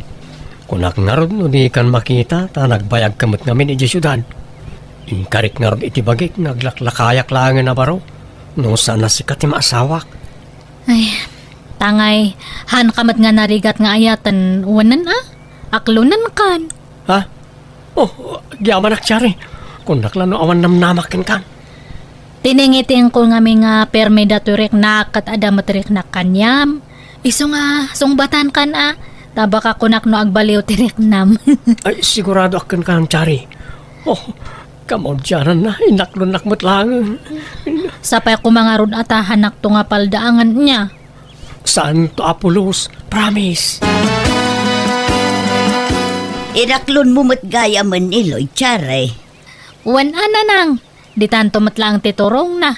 Kunak ngarud no dikan makita, ta nagbayagka met ngamin idiay siudad. Inkarik ngarud iti bagik nga aglaklakayak laengen a baro, no saan a sika ti maasawak. Ay, tangay, hanka met nga narigat nga ayaten, wenen a? Aklonenkan. Ha? Oh, agyamanak, Chari. Kunak la no awan namnamak kenkan. Tiningitingko ngamin nga permi datoy riknak ket adda met riknak kaniam. Isu nga sungbatankan a, ta baka kunak no agbaliw ti riknam. Ay, siguradoak kenkan, Chari. Oh, kamaudiananna, inaklonnak met laeng. Sapay koma ngarud a ta hanakto nga paldaangen nia. Saanto a pulos, promise. Inaklonmo met gayamen ni Lloyd, Chari. Wen a, nanang, ditanto met laeng ti turongna.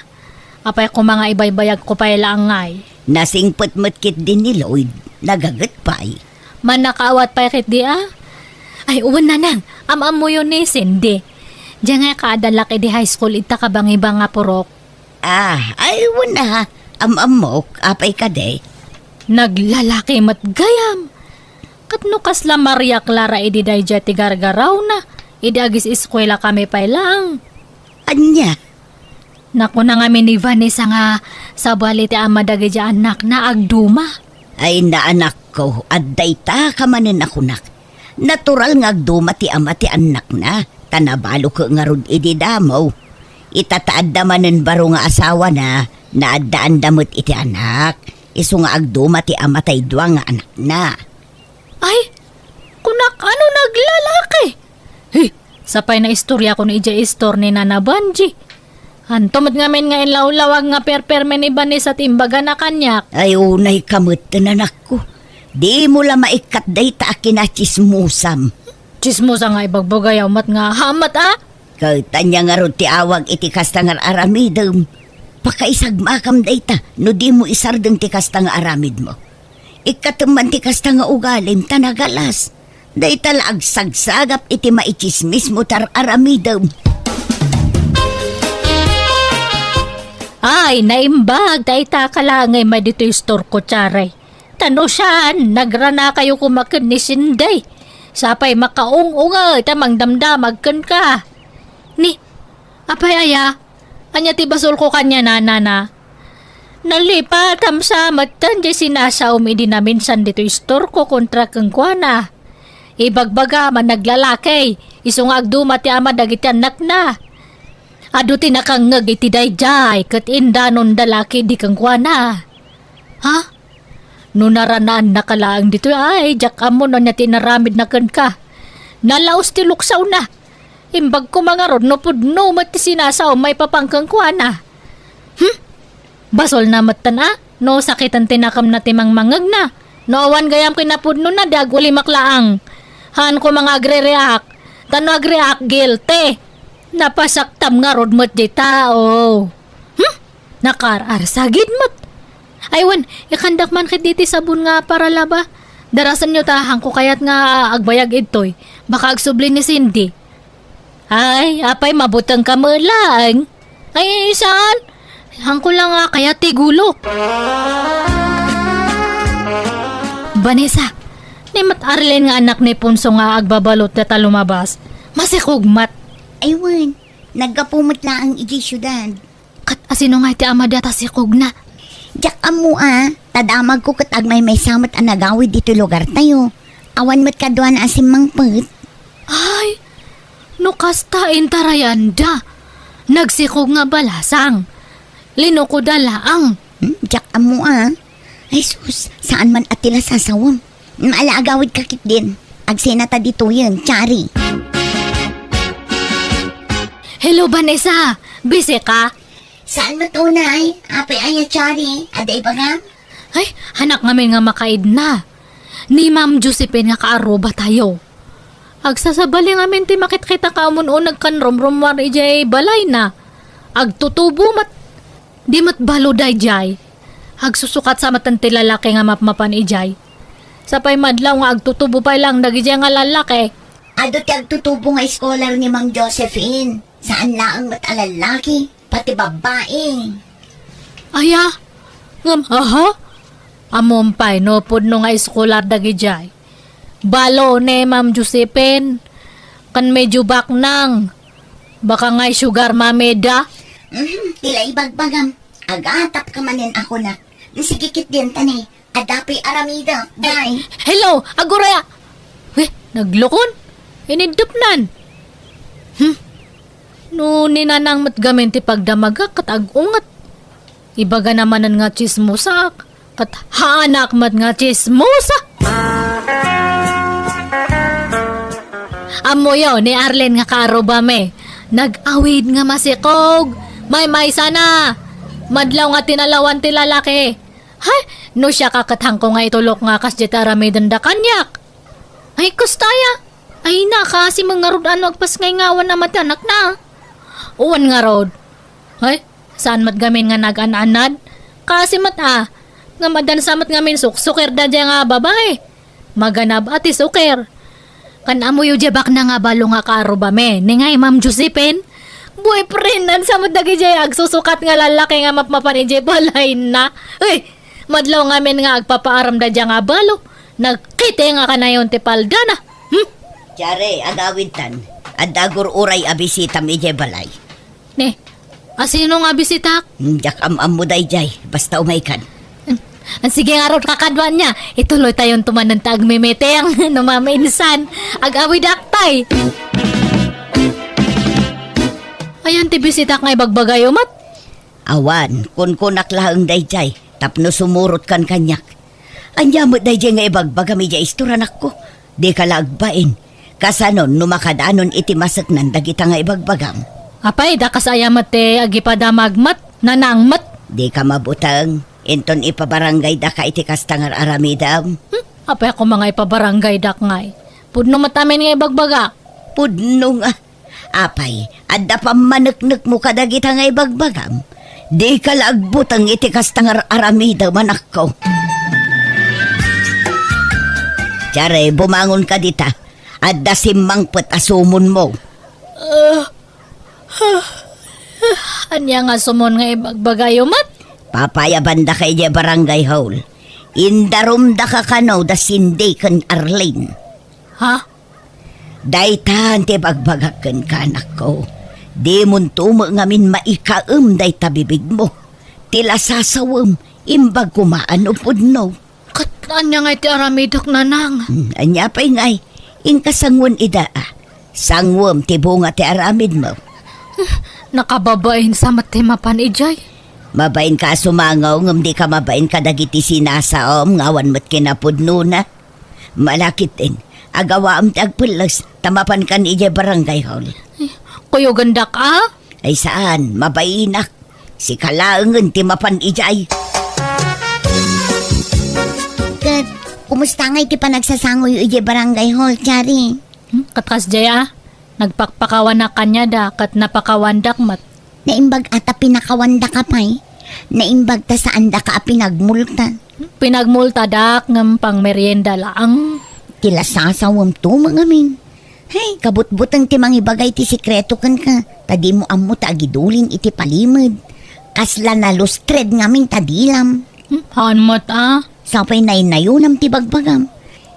Apay koma nga ibaybayagko pay laeng ngay? Nasingpet met ketdi ni Lloyd, nagaget pay. Mannakaawat pay ketdi a? Ay, wen, nanang, am-ammoyo ni Cindy. Diay ngay kaadalak idi high school ita kabangibang nga purok. Ah, ay, wen a, am-ammok, apay kadi? Naglalaki met gayam. Ket no kasla Maria Clara idi daydiay ti gargarawna, idi agis-eskuelakami pay laeng. Ania? Nakuna ngamin ni Vanessa nga sabali ti ama dagiti annakna agduma. Ay, na, anakko, adda ita ka manen a kunak. Natural nga agduma ti ama ti annakna, ta nabalo ket ngarud idi damo. Ita ta adda manen baro nga asawana, naaddaanda met iti anak. Isu nga agduma ti ama tay dua nga anakna. Ay, kunak ano naglalaki? He, sapay naistoriakon idiay istor ni Nana Banji. Anto met ngamin nga inlawlawag nga perpermi ni Vanessa ti imbagana kaniak? Ay, unayka met, anakko. Dimo la maikkat dayta a kinatsismosam. Tsismosa nga ibagbagayaw met nga hamat a? Ket ania ngarud ti awag iti kasta nga ar-aramidem? Pakaisagmakam dayta no dimo isardeng ti kasta nga aramidmo. Ikkatem man ti kasta nga ugalim ta nagalas. Dayta la agsagsagap iti maitsismismo ti ar-aramidem. Ay, naimbag, dayta ka laeng nga immay ditoy istorko, Charay. Ta no saan, nagranakayo koma ken ni Cindy. Sapay makaung-unget a mangdamdamag kenka. Ni, apay aya? Ania ti basolko kaniana, nana? Nalipatam sa metten ti sinasaom idi naminsan ditoy istorko kontra kenkuana. Ibagbaga man naglalaki, isu nga agduma ti ama dagiti annakna. Adu ti nakangngeg iti daydiay ket indanonda la ketdi kenkuana. Ha? No naranaannaka laeng ditoy, ay, diak ammo no ania ti inaramidna kenka. Nalaos ti luksawna. Imbag koma ngarud no pudno met ti sinasaom maipapan kenkuana. Hmm? Basolna metten a, no sakiten ti nakemna ti mangmangngegna. No awan gayam kinapudnona, di agulimak laeng. Haan koma nga agre-react. Ta no agreact, guilty. Napasaktam ngarud met di tao. Hmm? Nakaar-arsagid met. Ay wen, ikandak man ketdi ti sabon nga paralaba. Darasenyo ta, haanko kayat nga agbayag idtoy. Baka agsubli ni Cindy. Ay, apay, mabutengka met laeng. Ay, saan? Haanko la nga kayat ti gulo. Vanessa, ni met Arlene nga anak ni Ponso nga agbabalot data lumabas. Masikog met. Ay wen, naggapu met laeng idiay siudad. Ket asino nga iti ama data sikogna? Diak ammo a, ta damagko ket agmaymaysa met a nagawid ditoy lugartayo. Awan met kaduana a simmangpet. Ay, no kasta intarayanda. Nagsikog nga balasang. Linukoda laeng. Hmm, diak ammo a. Ay sus, saan man a ti la sasawem. Ala, agawidka ketdin. Agsenata ditoyen, Chari. Hello, Vanessa. Busy ka? Saan met unay? Apay aya, Chari? Adda ibagam? Ay, hanak ngamin nga makaidna. Ni Ma'am Josephine nga kaarrubatayo. Agsasabali ngamin ti makitkita ka umun-uneg ken rumrummuar idiay balayna. Agtutubo met. Di met balo daydiay. Agsusukat sa met ti lalaki nga mapmapan idiay. Sapay madlaw nga agtutubo pay laeng dagidiay nga lalaki. Adu ti agtutubo nga scholar ni Ma'am Josephine. Saan laeng met a lalaki, pati babbai. Aya? Ngem, aha? Ammom pay no pudno nga scholar dagidiay. Balo ni Ma'am Josephine, ken medyo baknang. Baka nga sugar mommy da. Mhm, ti la ibagbagam. Agatapka manen a kunak. Sige ketdin ta ni, adda pay aramidek, day. Hello, aguraya. Weh, naglukon. Iniddepnan. Hmm. No ni Nanang met gamin ti pagdamagak ket ag-unget. Ibagana manen nga tsismosaak. Ket haanak met nga tsismosa. Ammoyo ni Arlene nga kaarrubami. Nag-awid nga masikog. Maymaysana. Madlaw nga tinalawan ti lalaki. Hay, no siak a ket haanko nga itulok nga kasdiay ti aramidenda kaniak. Ay, kasta aya. Ay, nakaasi met ngarud a no agpasngay nga awan ama ti anakna. Wen ngarud. Ay, saan met gamin nga nagan-anad? Kaasi met a. Ngem addan sa met ngamin suksukir daydiay nga babai. Maganab a ti sukir. Ken ammoyo diay baknang a balo nga kaarrubami, ni ngay Ma'am Josephine? Boyfriendan sa met dagidiay agsusukat nga lalaki nga mapmapan idiay balayna. Uy, madlaw ngamin nga agpapaaram daydiay nga balo. Nagkiti nga kanayon ti paldana. Hmm? Jare, agawidtan. Adda agur-uray a bisitam idiay balay. Ne, asino nga bisitak? Hmm, diak am-ammo daydiay. Basta umaykan. Hmm. Sige ngarud, kakaduan niya. Ituloytayon to manen ta agmimiting. No maminsan, ag-awidak tay. Ayan ti bisitak nga ibagbagayo met. Awan, kunkunak laeng daydiay, tapno sumurotkan kaniak. Ania met daydiay nga ibagbagam idiay istor, anakko? Dika la agbain. Kasanon no makadanon iti maseknan dagita nga ibagbagam? Apay, dakas aya met ti agipadamag met, nanang met. Dika mabuteng, inton ipabarangaydaka iti kasta nga ar-aramidem? Hmm? Apay a koma nga ipabarangaydak ngay? Pudno met amin nga ibagbagak. Pudno nga. Apay, adda pammaneknekmo kadagita nga ibagbagam? Dika la agbuteng iti kasta nga ar-aramidem, anakko. Tiare, bumangonka dita. Adda simmangpet a sumonmo. Ah, ah, ania nga sumon nga ibagbagayo met? Papayabandaka idiay barangay hall. Indarumdaka kano da Cindy ken Arlene. Ha? Daytan ti bagbagak kenka, anakko. Dimonto met ngamin maikaem dayta bibigmo. Ti lasasawem, imbag koma no pudno. Ket ania ngay ti aramidek, nanang? Hmm, ania pay ngay? Inka sangoen ida, a. Sangoem ti bunga ti aramidmo. Nakababain sa met ti mapan idiay. Mabainka a sumango ngem dika mabain kadagiti sinasaom nga awan met kinapudnona. Malakit din, agawaam ti agpelles, ta mapankan idiay barangay hall. Kuyogendak, a? Ay saan, mabainak. Sika laengen ti mapan idiay. Ket, kumusta ngay ti panagsasangoyo idiay barangay hall, Chari? Hmm, ket kasdiay, a? Nagpakpakawanak kaniada ket napakawandak met. Naimbag a ta pinakawandaka pay. Naimbag ta saandaka a pinagmulta. Pinagmultadak ngem pangmerienda laeng. Ti lasasawemto met ngamin. Hay, kabutbuteng ti mangibagay ti sekreto kenka, ta dimo ammo ta agidulin iti palimed. Kasla nalustred ngamin ta dilam. Hmm, haan met, a? Sapay naynayonam ti bagbagam.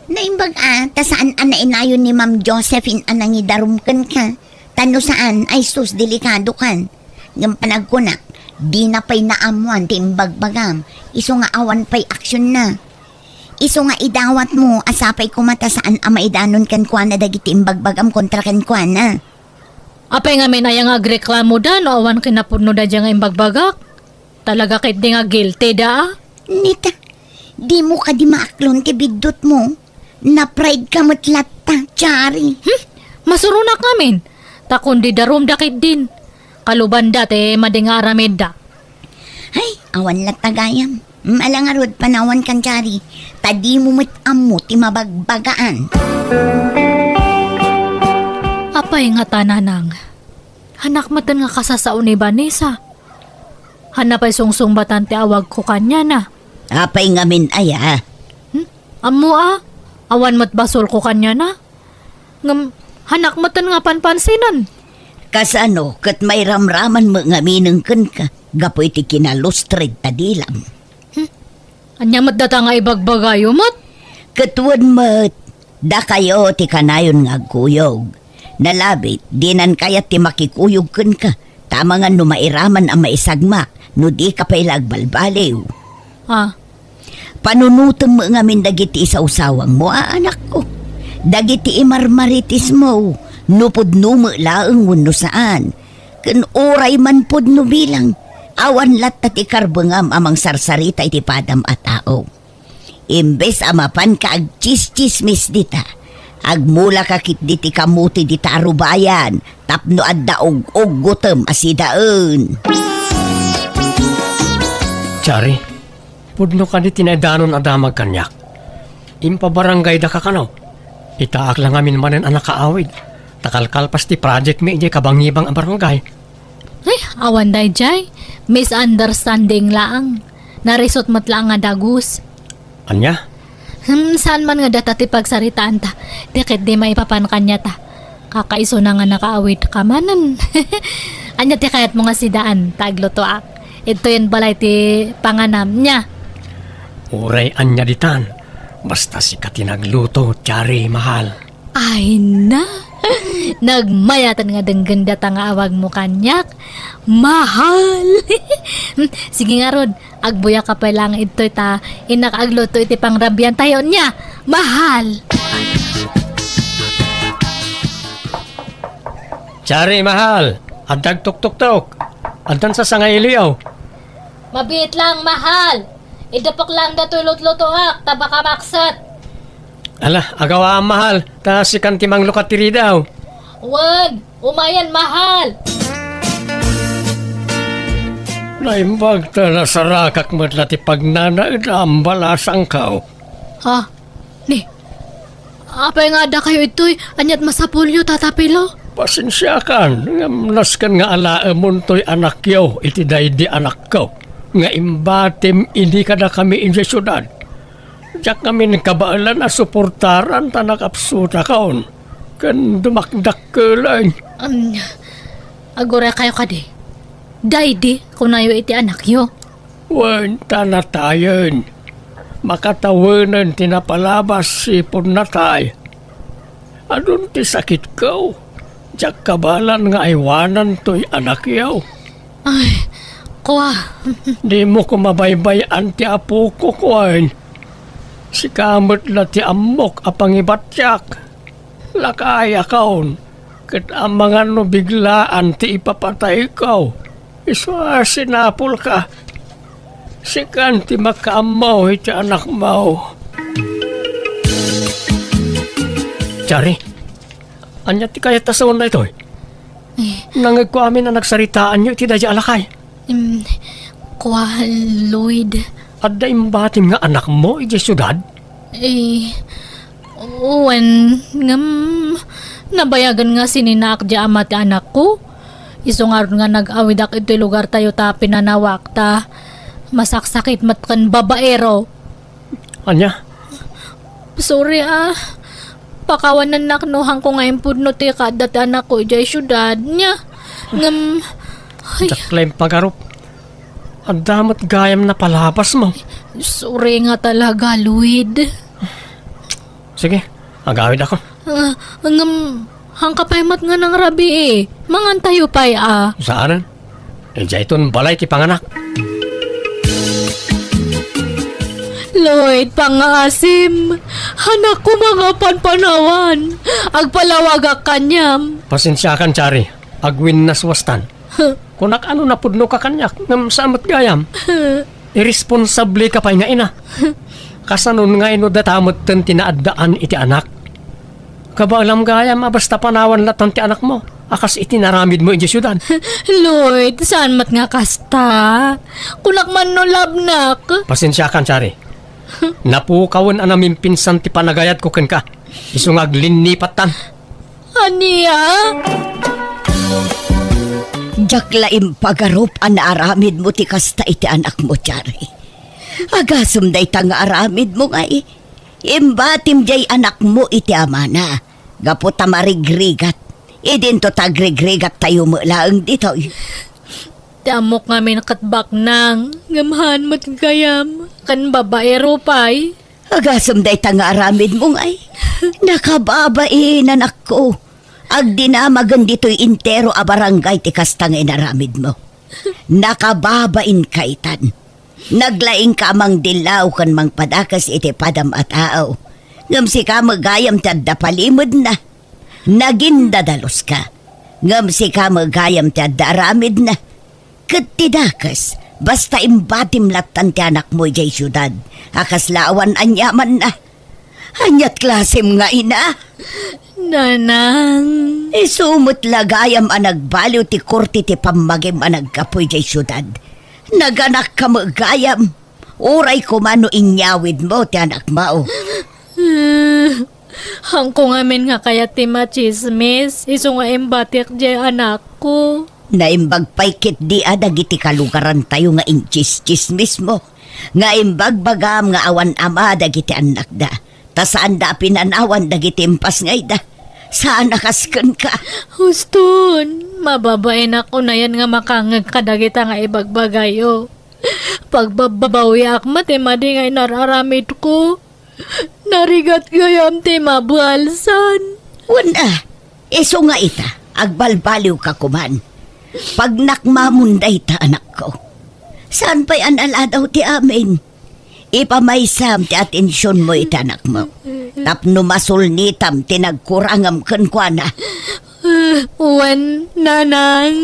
Naimbag a, ta saan a nainayon ni Ma'am Josephine a nangidarum kenka. Ta no saan, ay sus, delikadokan. Ngem panagkunak, dina pay naammoan ti imbagbagam, isu nga awan pay aksionna. Isu nga idawatmo a sapay koma ta saan a maidanon kenkuana dagiti imbagbagam kontra kenkuana. Apay ngamin aya nga agreklamoda no awan kinapudnoda diay nga imbagbagak? Talaga ketdi nga guilty da, a? Nita, dimo kadi maaklon ti biddutmo? Na-pride ka met latta, Chari. Hmm? Masuronak ngamin. Ta kundi darumda ketdin. Kalubanda ti madi nga aramidda. Ay, awan latta gayam. Mala ngarud panawankan, Chari. Ta dimo met ammo ti mabagbagaan. Apay ngata, nanang? Hanak metten nga kasasao ni Vanessa. Hanna pay sungsungbatan ti awagko kaniana. Apay ngamin aya? Hmm? Ammo a, awan met basolko kaniana. Ngem, hanak metten nga panpansinen. Kasano ket mairamraman met ngaminen kenka gapu iti kinalustred ta dilam? Hmm? Ania met data nga ibagbagayo met? Ket wen met, dakayo ti kanayon nga agkuyog. Nalabit, dinan kayat ti makikuyog kenka, ta amangan no mairaman a maisagmak, no dika pay la agbalbaliw. Ah. Panunotem met ngamin dagiti isawsawangmo, a anakko. Dagiti imarmaritismo, no pudno met laeng wenno saan. Ken uray man pudno bilang, awan latta ti karbengam a mangsarsarita iti padam a tao. Imbes a mapanka agtsistsismis dita, agmulaka ketdi ti kamote dita a rubayan tapno adda ug-uggotem a sidaen. Chari, pudno kadi ti naidanon a damag kaniak? Impabarangaydaka kano? Itaak la ngamin manen a nakaawid, ta kalkalpas ti project mi idiay kabangibang a barangay. Ay, awan daydiay. Misunderstanding laeng. Narisot met laeng nga dagus. Ania? Hmm, saan man nga data ti pagsaritaanta. Di ketdi maipapan kaniata. Kakaisuna nga nakaawidka manen. Ania ti kayatmo nga sidaan ta aglutoak? Idtoyen balay ti panganam, nia? Uray ania ditan. Basta sika ti nagluto, Chari, mahal. Ay na! Nagmayaten nga denggen data nga awagmo kaniak. Mahal! Sige ngarud, agbuyaka pay laeng idtoy ta innak agluto iti pangrabiantayo, nia? Mahal! Chari, mahal! Adda agtuktuktok! Addan sasangailiyo! Mabiit laeng, mahal! Idupok laeng datoy lutlutoak, ta baka makset. Ala, agawaam, mahal, ta sikan ti manglukat ti ridaw. Wen, umayen, mahal. Naimbag ta nasarakak met la ti pagnanaed a ambalasangko. Ha? Ni, apay nga adda kayo itoy? Aniat masapulyo, Tata Pilo? Pasensiakan, ngem nasken nga alaemontoy anakyo iti daydi anakko nga imbatim idi kadakami idiay siudad. Diak ngamin kabaelan a suportaran ta nakapsutakon ken dumakdakkelon. Um, aguray kayo kadi. Daydi, kunayo iti anakyo. Wen, ta natayen. Makatawenen ti napalabas ti pudnatay. Adun ti sakitko. Diak kabaelan nga aywanan toy anakyo. Ay, kua. Dimo ko mabaybay-an ti apok, kua. Sika met la ti ammok a pangibatiak. Lakayakon, ket amangan no biglaan ti ipapatayko. Isu a sinapulka. Sikan ti makaammo iti anakmo. Chari, ania ti kayat a sawen daytoy? Eh. Nangegko amin a nagsaritaanyo iti daydiay a lakay. Em, kua, Lloyd. Adda imbatim nga anakmo idiay siudad? Eh, wen, ngem, nabayagen nga sininaak diay ama ti anakko. Isu ngarud nga nag-awidak iti lugartayo ta pinanawak ta masaksakit met ken babaero. Ania? Sorry, ah. Pakawanennak no haanko nga impudno ti kaadda ti anakko idiay siudad. Nia, ngem, ay. Diak la impagarup. Adda met gayam napalabasmo. Sorry nga talaga, Lloyd. Sige, agawidakon. Ah, ngem, haanka pay met nga nangrabii. Mangantayo pay, a. Saanen? Idiayton balay ti panganak. Lloyd, pangngaasim. Haanakon nga panpanawan. Agpalawagak kaniam. Pasensiakan, Chari. Agwinnaswastan. Huh. Kunak a no napudnoka kaniak, ngem saan met gayam. Huh. Irresponsableka pay nga ina. Kasanon nga ino data metten ti naaddaan iti anak? Kabaelam gayam a basta panawan latta ti anakmo a kas iti naramidmo idiay siudad. Lloyd, saan met nga kasta? Kunak man no labnak. Pasensiakan, Chari. Napukawen a namimpinsan ti panagayatko kenka. Isu nga aglinnipattan. Ania? Diak la impagarup a naaramidmo ti kasta iti anakmo, Chari. Agasem dayta nga aramidmo nga i-, imbatim diay anakmo iti amana, gapu ta marigrigat. Idinto ta agrigrigattayo met laeng ditoy. Ti ammok ngamin ket baknang, ngem haan met gayam, ken babaero pay. Agasem dayta nga aramidmo ngay. Nakababain, anakko. Agdinamagen ditoy entero a barangay ti kasta nga inaramidmo. Nakababainka itan. Naglaingka a mangdillaw ken mangpadakes iti padam a tao. Ngem sika met gayam ti adda palimedna. Nagindadaluska. Ngem sika met gayam ti adda aramidna. Ket ti dakes, basta imbatim lattan ti anakmo idiay siudad a kasla awan aniamanna. Aniat klasem nga ina? Nanang. Isu met la gayam a nagbaliw ti korte ti pammagim a naggapu idiay siudad. Naganakka met gayam. Uray koma no inyawidmo ti anakmo. Haanko ngamin nga kayat ti matsismis, isu nga imbatik diay anakko. Naimbag pay ketdi a dagiti kalugarantayo nga intsistsismismo, nga imbagbagam nga awan ama dagiti annakda, ta saanda a pinanawan dagiti impasngayda. Saan a kas kenka. Huston, mababainak unayen nga makangeg kadagita nga ibagbagayo. Pagbabawiak met ti madi nga inar-aramidko. Narigat gayam ti mabalsan. Wen a, isu nga ita, agbalbaliwka koman. Pagnakmamon dayta, anakko. Saan pay a naladaw ti amin? Ipamaysam ti atensionmo iti anakmo. Tapno masulnitam ti nagkurangam kenkuana. Wen, nanang.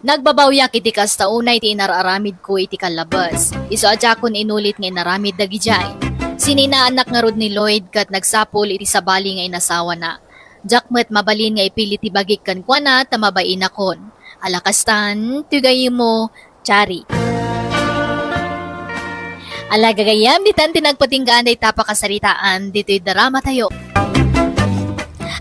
Nagbabawiak iti kasta unay ti inar-aramidko iti kallabes. Isu a diakon inulit nga inaramid dagidiay. Sininaanak ngarud ni Lloyd ket nagsapul iti sabali nga inasawana. Diak met mabalin nga ipilit ti bagik kenkuana ta mabainakon. Ala kastan, ti gayyemmo, Chari. Ala gagayyem, ditan ti nagpatinggaan dayta pakasaritaan ditoy dramatayo.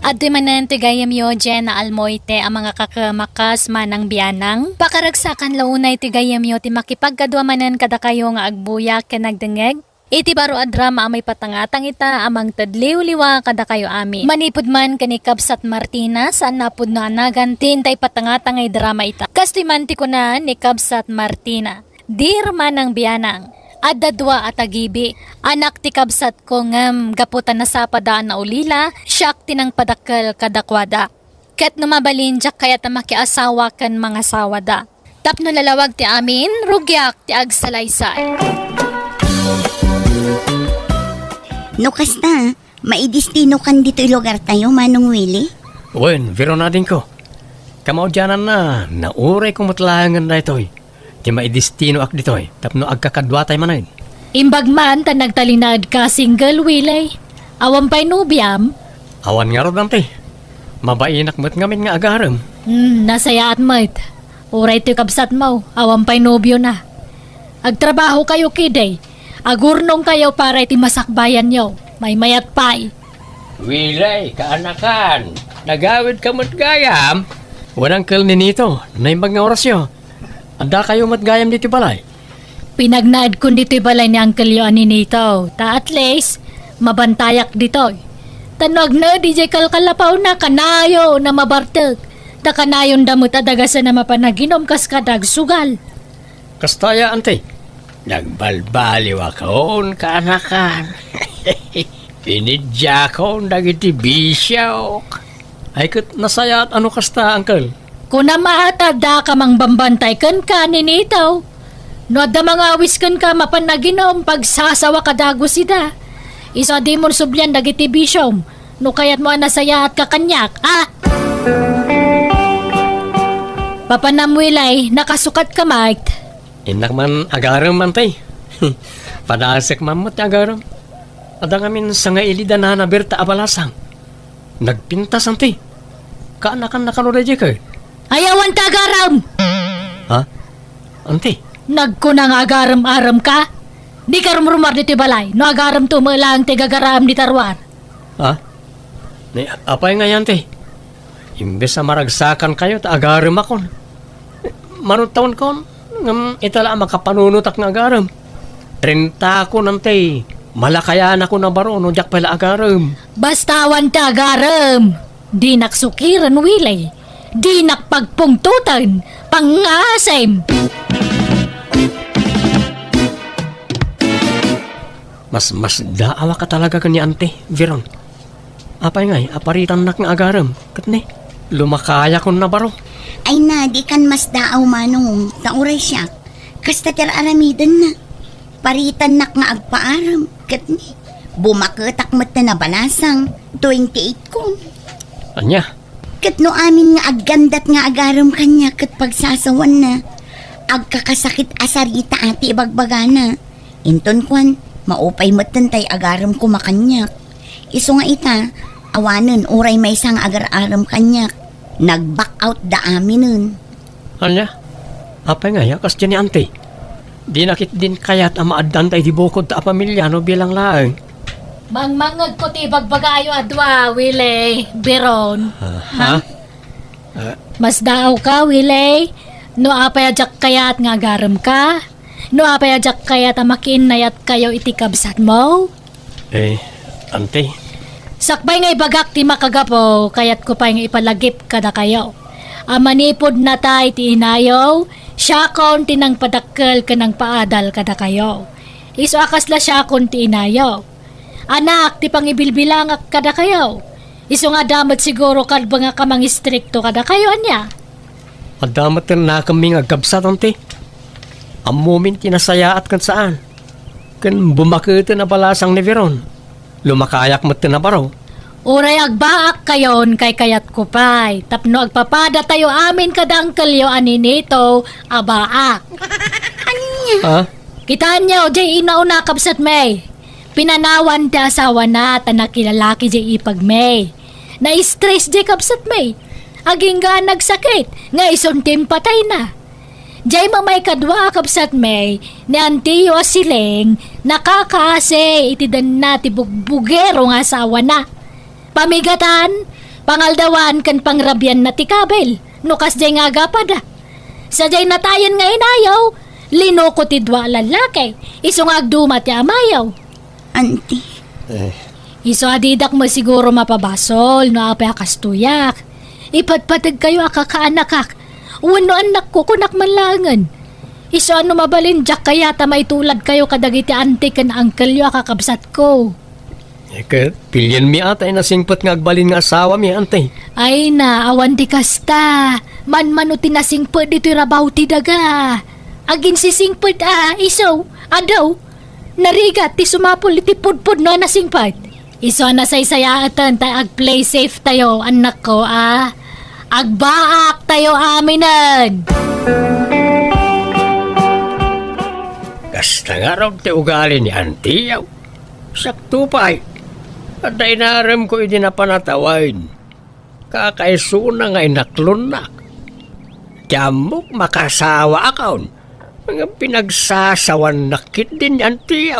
Adtoy manen ti gayyemyo, Jenna Almoite, a mangakakemakas manang bianang. Pakaragsakan la unay ti gayyemyo ti makipagkadua manen kadakayo nga agbuyak ken agdengngeg iti baro a drama a maipatangatang ita a mangted liwliwa kadakayo amin. Manipud man ken ni Kabsat Martina, saan a pudno a nagan ti intay patangatang nga idrama ita. Kastoy man ti kuna ni Kabsat Martina, Dear Manang Bianang, adda dua a tagibi. Anak ti kabsatko ngem gapu ta nasapada a naulila, siak ti nangpadakkel kadakuada. Ket no mabalin, diak kayat a makiasawa ken mangasawada. Tapno nalawag ti amin, rugiak ti agsalaysay. No kasta, maidestinokan ditoy lugartayo, Manong Willie? Wen, Veron adingko. Kamaudiananna, naurayko met laengen daytoy. Ti maidestinoak ditoy tapno agkakaduatay manen. Imbag man ta nagtalinaedka single, Willie. Awan pay nobiam? Awan ngarud, Auntie. Mabainak met ngamin nga agarem. Hmm, nasayaat met. Uray toy kabsatmo, awan pay nobiona. Agtrabahokayo ketdi. Agurnongkayo para iti masakbayanyo. Maymayat pay. Willie, kaanakan, nagawidka met gayam? Wen, Uncle Ninito, naimbag nga orasyo. Addakayo met gayam ditoy balay? Pinagnaedkon ditoy balay ni Uncle-yo a Ninito, ta at least, mabantayak ditoy. Ta no agnaed idiay kalkalapawna, kanayon a mabartek, ta kanayonda met a dagasen a mapanaginum kas kada agsugal. Kasta aya, Auntie. Nagbalbaliwakon, kaanakan. Pinidiakon dagiti bisiok. Ay, ket nasayaat a no kasta, Uncle. Kunam a ta addaka mangbambantay kenka, Ninito. No adda mangawis kenka, mapan aginum, pagsasawa ka dagus ida. Isu a dimon sublian dagiti bisiom, no kayatmo a nasayaatka kaniak, a? Papanam, Willie, nakasukatka met. Innak man agarem, Auntie. Padasek man met ti agarem. Adda ngamin sangaili da nanaber ta a balasang. Nagpintas, Auntie. Kaanakan nakano daydiay, Uncle? Ay, awan ti agarem! Ha? Auntie? Nagkuna nga agarem-aremka? Dika rumrumuar ditoy balay, no agaremto met laeng ti gagaraem dita ruar. Ha? Ni, apay ngay, Auntie? Imbes a maragsakankayo ta agaremakon. Manuntaonkon, ngem ita la a makapanunotak nga agarem. Rentakon, Auntie. Malakayanakon a baro no diak pay la agarem. Basta awan ti agarem. Dinak sukiren, Willie. Dinak pagpungtoten. Pangngasim! Mas, masdaawaka talaga ken ni Auntie, Veron. Apay ngay, aparitannak nga agarem, ket ni, lumakayakon a baro. Ay na, dikan masdaaw, Manong, ta uray siak. Kasta ti ar-aramidenna. Paritannak nga agpaarem, ket ni, bumaketak met a balasang, twenty-eight kon. Ania? Ket no amin nga aggandat nga agarem kaniak ket pagsasawanna, agkakasakit a sarita ti ibagbagana. Inton kuan, maupay metten tay agarem koma kaniak. Isu nga ita, awanen uray maysa nga agar-arem kaniak. Nag-back out da aminen. Ania? Apay ngay a kasdiay ni Auntie? Dina ketdin kayat a maaddan tay di bukod ta a pamilia no bilang laeng. Mangmangngegko ti ibagbagayo a dua, Willie, Veron. Ah, ha? Ah. Masdaawka, Willie? No apay a diak kayat nga agaremka? No apay a diak kayat a makiinnayatkayo iti kabsatmo? Eh, Auntie. Sakbay nga ibagak ti makagapu, kayatko pay nga ipalagip kadakayo a manipud natay ti inayo, siakon ti nangpadakkel ken nangpaadal kadakayo. Isu a kasla siakon ti inayo. Anak ti pangibilbilangak kadakayo. Isu nga adda met siguro kalbengak a mangistrikto kadakayo, ania? Adda met ti nakemmi nga agkabsat, Auntie. Ammomin ti nasayaat ken saan. Ken bumaketen a balasang ni Veron. Lumakayak met ti nabaro. Uray agbaakkayon, kaykayatko pay, tapno agpapadatayo amin kada angkelyo a ninito a baak. Ania? Ha? Kitaenyo, diay inauna, kabsatmi. Pinanawan ti asawana ta nakilalaki diay ipagmi. Na-stress diay kabsatmi. Agingga a nagsakit, nga isun ti impatayna. Diay maikadua a kabsatmi, ni antiyo a siling, nakakaasi iti denna ti bugbugero nga asawana. Pamigatan, pangaldawan ken pangrabianna ti kabil, no kasdiay nga agapada. Sadiay natayen nga inayo, linuko ti dua a lallaki, isu nga agduma ti amayo. Auntie. Eh. Isu a didak met siguro mapabasol no apay a kastoyak. Ipatpategkayo a kakaanakak, wenno annakko, kunak man laengen. Isu a no mabalin, diak kayat a maituladkayo kadagiti auntie ken uncleyo a kakabsatko. Eh, ket, pilienmi ata a nasingpet nga agbalin nga asawami, auntie. Ay na, awan ti kasta. Manmano ti nasingpet ditoy rabaw ti daga. Aginsisingpet a, isu, adu, narigat ti sumapul iti pudpudno a nasingpet. Isu a nasaysayaatan ta ag-play safe tayo, annakko, a. Agbaak tayo aminen! Kasta ngarud ti ugali ni auntie. Siak to pay, adda inaremko idi napan a tawen. Kakaisuna nga inaklonnak. Ti ammok, makasawaakon. Ngem pinagsasawannak ketdi ni auntie.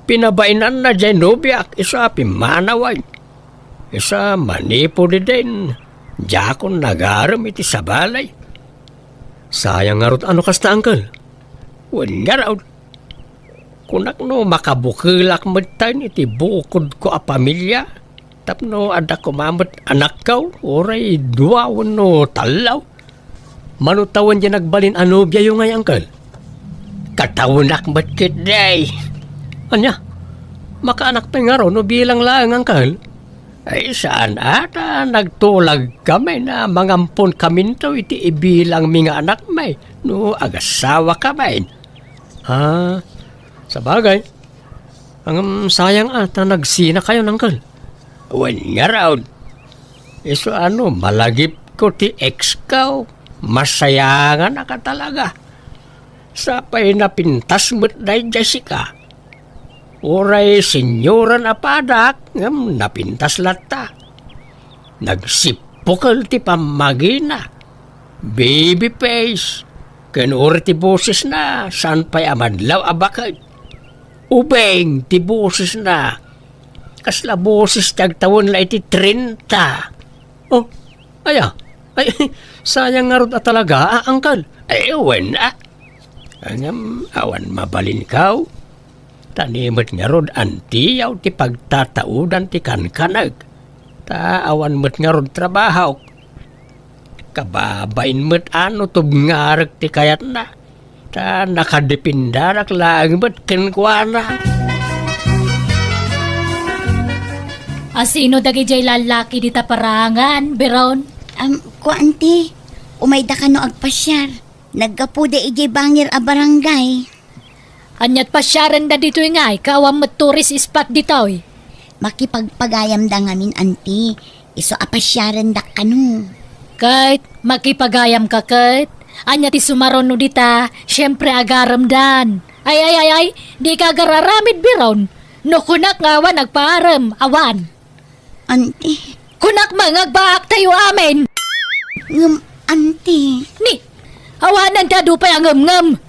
Pinabainanna diay nobiak isu a pimmanawen. Isu a manipud idin, diakon nagarem iti sabali. Sayang ngarud a no kasta, uncle. Wen ngarud, kunak no makabukelak metten iti bukodko a pamilia. Tapno adda koma met anakko, uray dua wenno tallo. Mano tawen diay nagbalin a nobiayo ngay, uncle? Katawenak met ketdi. Ania? Makaanak pay ngarud no bilang laeng, uncle? Ay, saan a ta nagtulagkami a mangamponkaminto iti ibilangmi nga anakmi no agasawakami. Ah, sabagay. Ngem sayang a ta nagsinakayon, uncle. Wen ngarud, isu a no malagipko ti exko, masayanganak a talaga. Sapay napintas met daydiay sika. Uray senioran a padak, ngem napintas latta. Nagsippukel ti pammagina. Baby face. Ken uray ti bosesna, saan pay a madlaw a baket. Ubing ti bosesna. Kasla boses ti agtawen la iti trenta. Oh, aya? Ay, sayang ngarud a talaga, a, uncle. Ay, wen, a. Ngem, awan mabalinko. Ta ni met ngarud, auntie, ti pagtataudan ti kankanek. Ta awan met ngarud trabahok. Kababain met a no tubngarek ti kayatna. Ta nakadependek laeng met kenkuana. A sino dagidiay lallaki dita parangan, Biron? Am, kua, auntie. Umayda kano agpasiar. Naggapuda idiay bangir a barangay. Aniat pasiarenda ditoy ngay, ket awan met tourist spot ditoy? Makipagpagayamda ngamin, auntie. Isu a pasiarendak kano. Ket makipagayamka ket? Ania ti sumaruno dita? Siempre, agaremdan. Ay, ay, ay, ay, dika agar-aramid, Biron. No kunak nga awan agpaarem, awan. Auntie. Kunak met nga agbaaktayo amin. Ngem, auntie. Ni, awanen ti adu pay a ngemngem.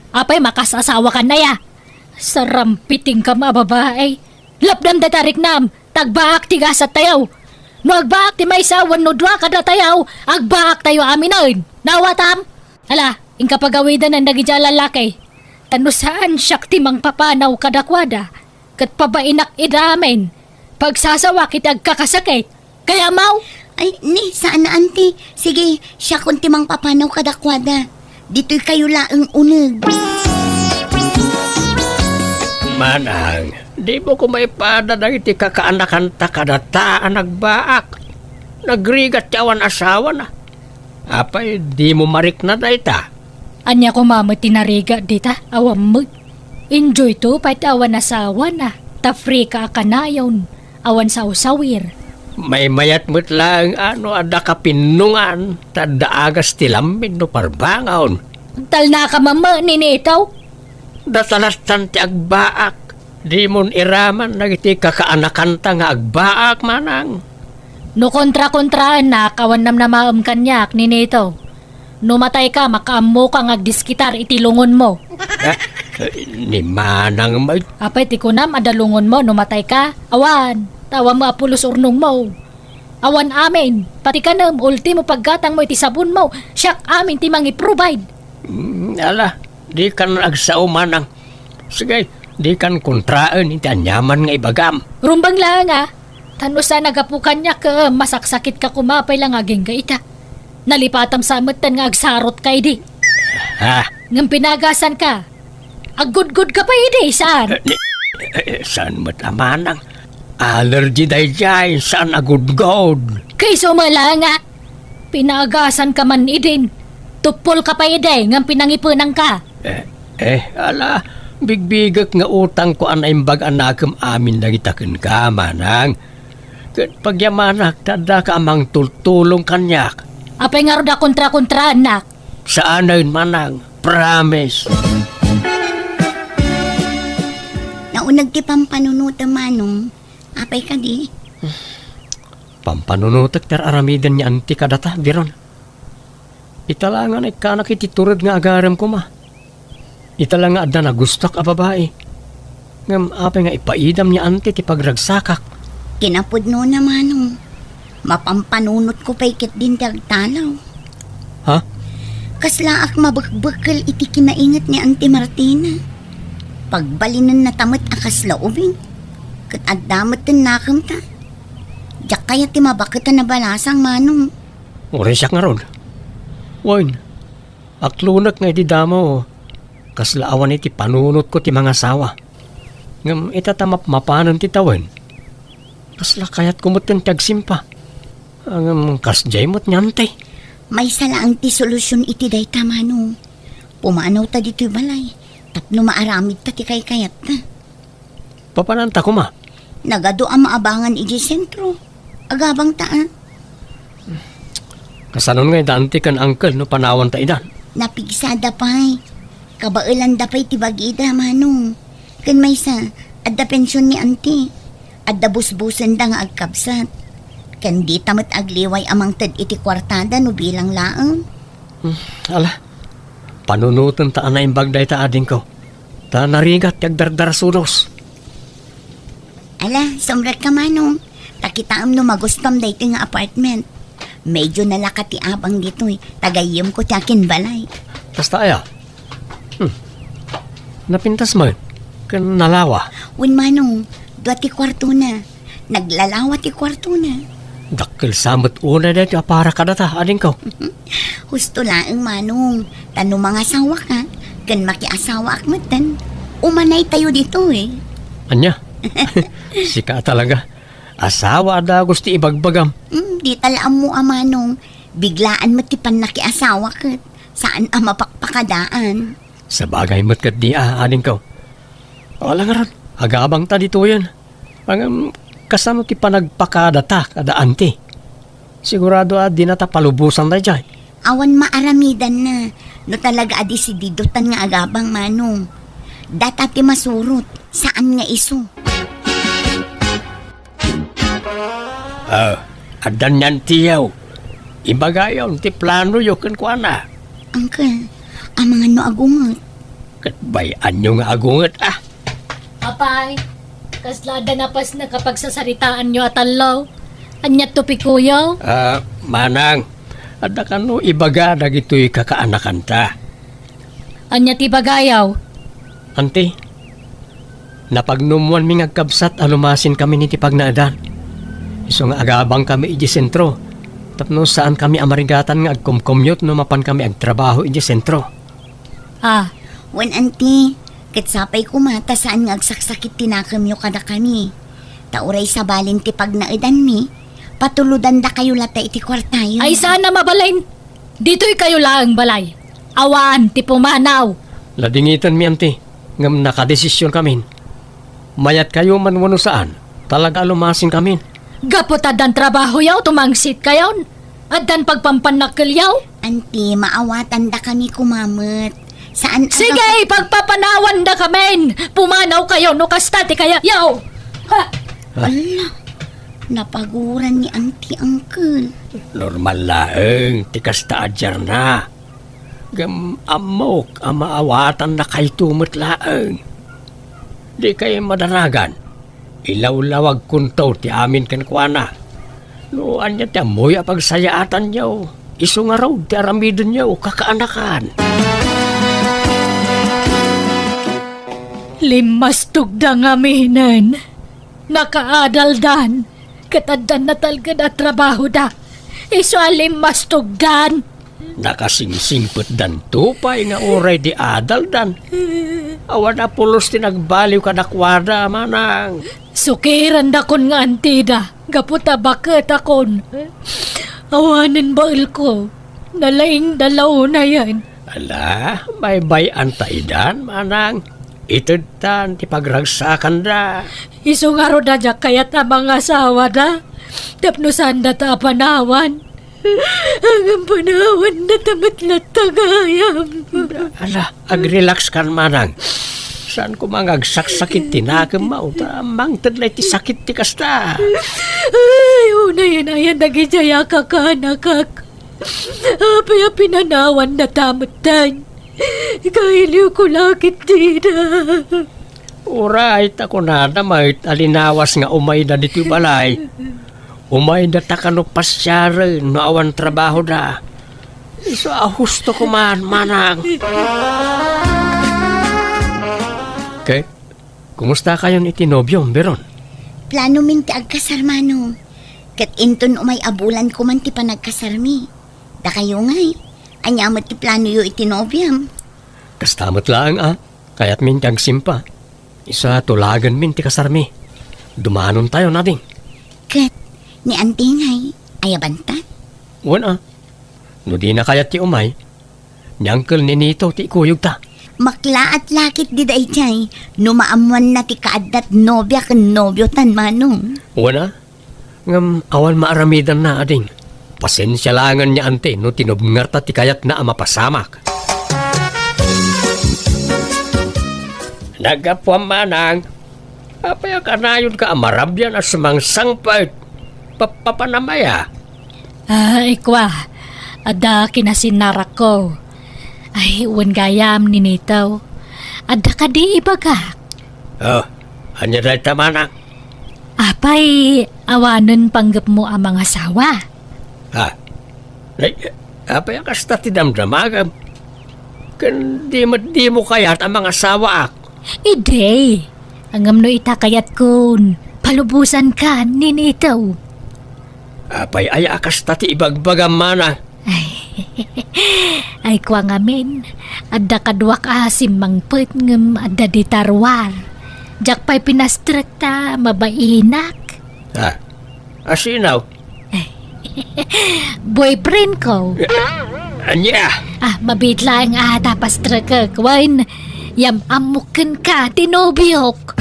Apay, makasasawakan aya? Sarampitingkam a babai. Lapdam dayta riknam, ta agbaak ti gasattayo. No agbaak ti maysa wenno dua kadatayo, agbaaktayo aminen. Naawatam? Ala, inka pagawidenen dagidiay a lallaki. Ta no saan siak ti mangpapanaw kadakuada, ket pabainak ida amin, pagsasawak iti agkakasakit. Kayamaw? Ay, ni, saan a, auntie. Sige, siakon ti mangpapanaw kadakuada. Ditoy kayo laeng uneg. Manang, dimo koma ipada dagiti kakaanakanta kadata a nagbaak. Nagrigat ti awan asawana. Apay, dimo marikna dayta? Ania koma met ti narigat dita? Awan met. Enjoy to pay ti awan asawana. Ta free ka a kanayon. Awan sawsawir. Maymayat met laeng a no adda kapinnongan, ta adda agas ti lammin no parbangon. Agtalnaka met, Ninito. Data lattan ti agbaak. Dimon iraman dagiti kakaanakanta nga agbaak, manang. No kontra-kontraennak, awan namnamaem kaniak, Ninito. No matayka, makaammoka nga agdiskitar iti lungonmo. Ah, ni manang met. Apay ti kunam, adda lungonmo no matayka? Awan, ta awan met a pulos urnongmo. Awan amin, pati kanem, ultimo paggatangmo iti sabonmo, siak amin ti mangi-provide. Mm, ala, dikan agsao, manang. Sige, dikan kontraen iti aniaman nga ibagam. Rumbeng laeng a, ta no saan a gapu kaniak, eh, masaksakitka koma pay la nga agingga ita. Nalipatam sa metten nga agsarotka idi. Ha? Ngem pinagasanka. Aggudgod ka pay idi, saan? Eh, ni-, eh, eh, saan met a manang? Allergy daydiay, saan a gudgod. Kayso mala nga, pinagasanka man idin. Tuppol ka pay idi, ngem pinangipenanka. Eh, eh, ala, bigbigek nga utangko a naimbag a nakem amin dagita kenka, manang. Ket pagyamanak, ta addaka a mangtultulong kaniak. Apay ngarud a kontra-kontraannak? Saanen, manang. Promise. Nauneg ti pampanunotem, manong. Apay kadi? Pampanunotek ti ar-aramiden ni anti kadata, Biron. Ita la nga naikkanak iti tured nga agarem koma. Ita la nga adda nagustuak a babai. Ngem apay nga ipaidam ni anti ti pagragsakak? Kinapudnona, manong. Mapampanunotko pay ketdin ti agtalaw. Ha? Kaslaak mabekbekel iti kinainget ni Auntie Martina. Pagbalinennata met a kasla ubing. Ket adda met ti nakemta. Diak kayat ti mabaket a nabalasang, manong. Uray siak ngarud. Wen, aklonek nga idi damo, kasla awan iti panunotko ti mangasawa. Ngem ita ta mapmapanen ti tawen, kasla kayatko metten ti agsimpa. Ngem kasdiay met ni anti. Maysa laeng ti solusion iti dayta, manong. Pumanawta ditoy balay tapno maaramidta ti kaykayatta. Papananta koma? Nagadu a maabangan idiay sentro. Agabangta, a. Kasanon ngay da anti ken uncle no panawanta ida? Napigsada pay. Kabaelanda pay ti bagida, manong. Ken maysa, adda pension ni anti. Adda busbusenda nga agkabsat. Ken dita met agliway a mangted iti kuartada no bilang laeng. Hmm, ala. Panunotenta a naimbag dayta adingko. Ta narigat ti agdardarasudos. Ala, sumrekka, manong. Ta kitaem no magustuam daytoy nga apartment. Medyo nalaka ti abang ditoy, ta gayyemko ti akinbalay. Kasta aya? Hmm. Napintas man, ken nalawa. Wen, manong, dua ti kuartona. Naglalawa ti kuartona. Dakkel sa met unay daytoy a para kadata, adingko. Husto laeng, manong. Ta no mangasawaka, ken makiasawaak metten, umanaytayo ditoy. Ania? Sika talaga. Asawa a dagus ti ibagbagam. Hmm, dita la ammo a, manong. Biglaan met ti pannakiasawa ket saan a mapakpakadaan. Sabagay met ketdi a, adingko. Ala ngarud, agabangta ditoyen. Ngem, kasano ti panagpakadata kada anti? Sigurado a dinata palubosan daydiay. Awan maaramidanna. No talaga a desididotan nga agabang, manong. Data ti masurot, saan nga isu. Ah, addan ni antiyo. Ibagayon ti planoyo kenkuana. Uncle, amangan no agunget. Ket bay-anyo nga agunget, a. Apay, kasla adda napasnek a pagsasaritaanyo a tallo? Ania ti topikoyo? Ah, manang, adda kano ibaga dagitoy kakaanakanta? Ania ti ibagayo? Anti, napagnumoanmi nga agkabsat a lumasinkami iti pagnaedan. Isu nga agabangkami idiay sentro, tapno saankami a marigatan nga agkumkumyot no mapankami agtrabaho idiay sentro. Ah. Wen, anti, ket sapay koma ta saan nga agsaksakit ti nakemyo kadakami. Ta uray sabali ti pagnaedanmi, patulodandakayo latta iti kuartayo. Ay, saan a mabalin? Ditoykayo laeng balay. Awan ti pumanaw. Ladingitenmi, anti, ngem nakadesisionkamin. Mayatkayo man wenno saan, talaga a lumasinkamin. Gapu ta addan trabahoyo, tumangsitkayon. Addan pagpampannakkelyo. Anti, maawatandakami koma met. Saan a Sige, pagpapanawandakamin. Pumanawkayo no kasta ti kayatyo. Ha? Ah. Ala, napaguran ni Anti, Uncle. Normal laeng ti kasta a diarna. Ngem ammok a maawatannakayto met laeng. Dikay madanagan. Ilawlawagkonto ti amin kenkuana. No ania ti ammoyo a pagsayaatanyo, isu ngarud ti aramidenyo, kakaanakan. Limmastogda ngaminen. Nakaadaldan, ket addan natalged a trabahoda. Isu a limmastogdan. Nakasingsingpetdanto pay nga uray di adaldan. Awan a pulos ti nagbaliw kadakuada, manang. Sukirandakon nga antida, gapu ta baketakon. Awanen baelko, nalaingda la unayen. Ala, baybay-anta idan, manang. Itedtan ti pagragsakanda. Isu ngarud a diak kayat a mangasawada, tapno saandata a panawan. Ngem panawandata met latta gayam. Ala, agrelax kan, manang. Saan koma nga agsaksakit ti nakemmo, ta mangted la iti sakit ti kasta. Ay, unayen aya dagidiay a kakanakak. Apay a pinanawandata metten? Kailiwko la ketdida. Uray ta kunada met a linawas nga umayda ditoy balay. Umayda ta kano pasiaren no awan trabahoda. Isu a husto koma, manang. Ket, kumustakayon iti nobiom, Biron? Planomin ti agkasar, manong. Ket inton umay a bulan koman ti panagkasarmi. Dakayo ngay, ania met ti planoyo iti nobiam? Kasta met laeng a, kayatmin ti agsimpa. Isu a tulagenmin ti kasarmi. Dumanontayon, ading. Ket ni Auntie ngay, aya bantad? Wen a, no dina kayat ti umay, ni Uncle Ninito ti ikuyogta. Maklaat la ketdi daydiay, no maammoanna ti kaaddat nobia ken nobiotan, manong. Wen a, ngem awan maaramidanna, ading. Pasensia laengen ni Auntie no tinubngarta ti kayatna a mapasamak. Naggapuam, manang. Apay a kanayonka a marabian a sumangsangpet? Papapanam aya? Ay, kua, adda kinasinarakko. Ay, wen gayam, Ninito. Adda kadi ibagak? Oh, ania dayta, manang? Apay, awanen panggepmo a mangasawa? Ha? Ay, apay a kasta ti damdamagam? Ken di met dimo kayat a mangasawaak? Idi, ngem no ita kayatkon, palubosanka, Ninito. Apay aya a kasta ti ibagbagam, manang? Ay, ay, kua ngamin, adda kaduak a simmangpet ngem adda dita ruar. Diak pay pinastrek ta mabainak. Ah, asino? Boyfriend ko. Ania? Ah, mabiit laeng a ta pastrekek. Wen, yam-ammok kenka ti nobiok.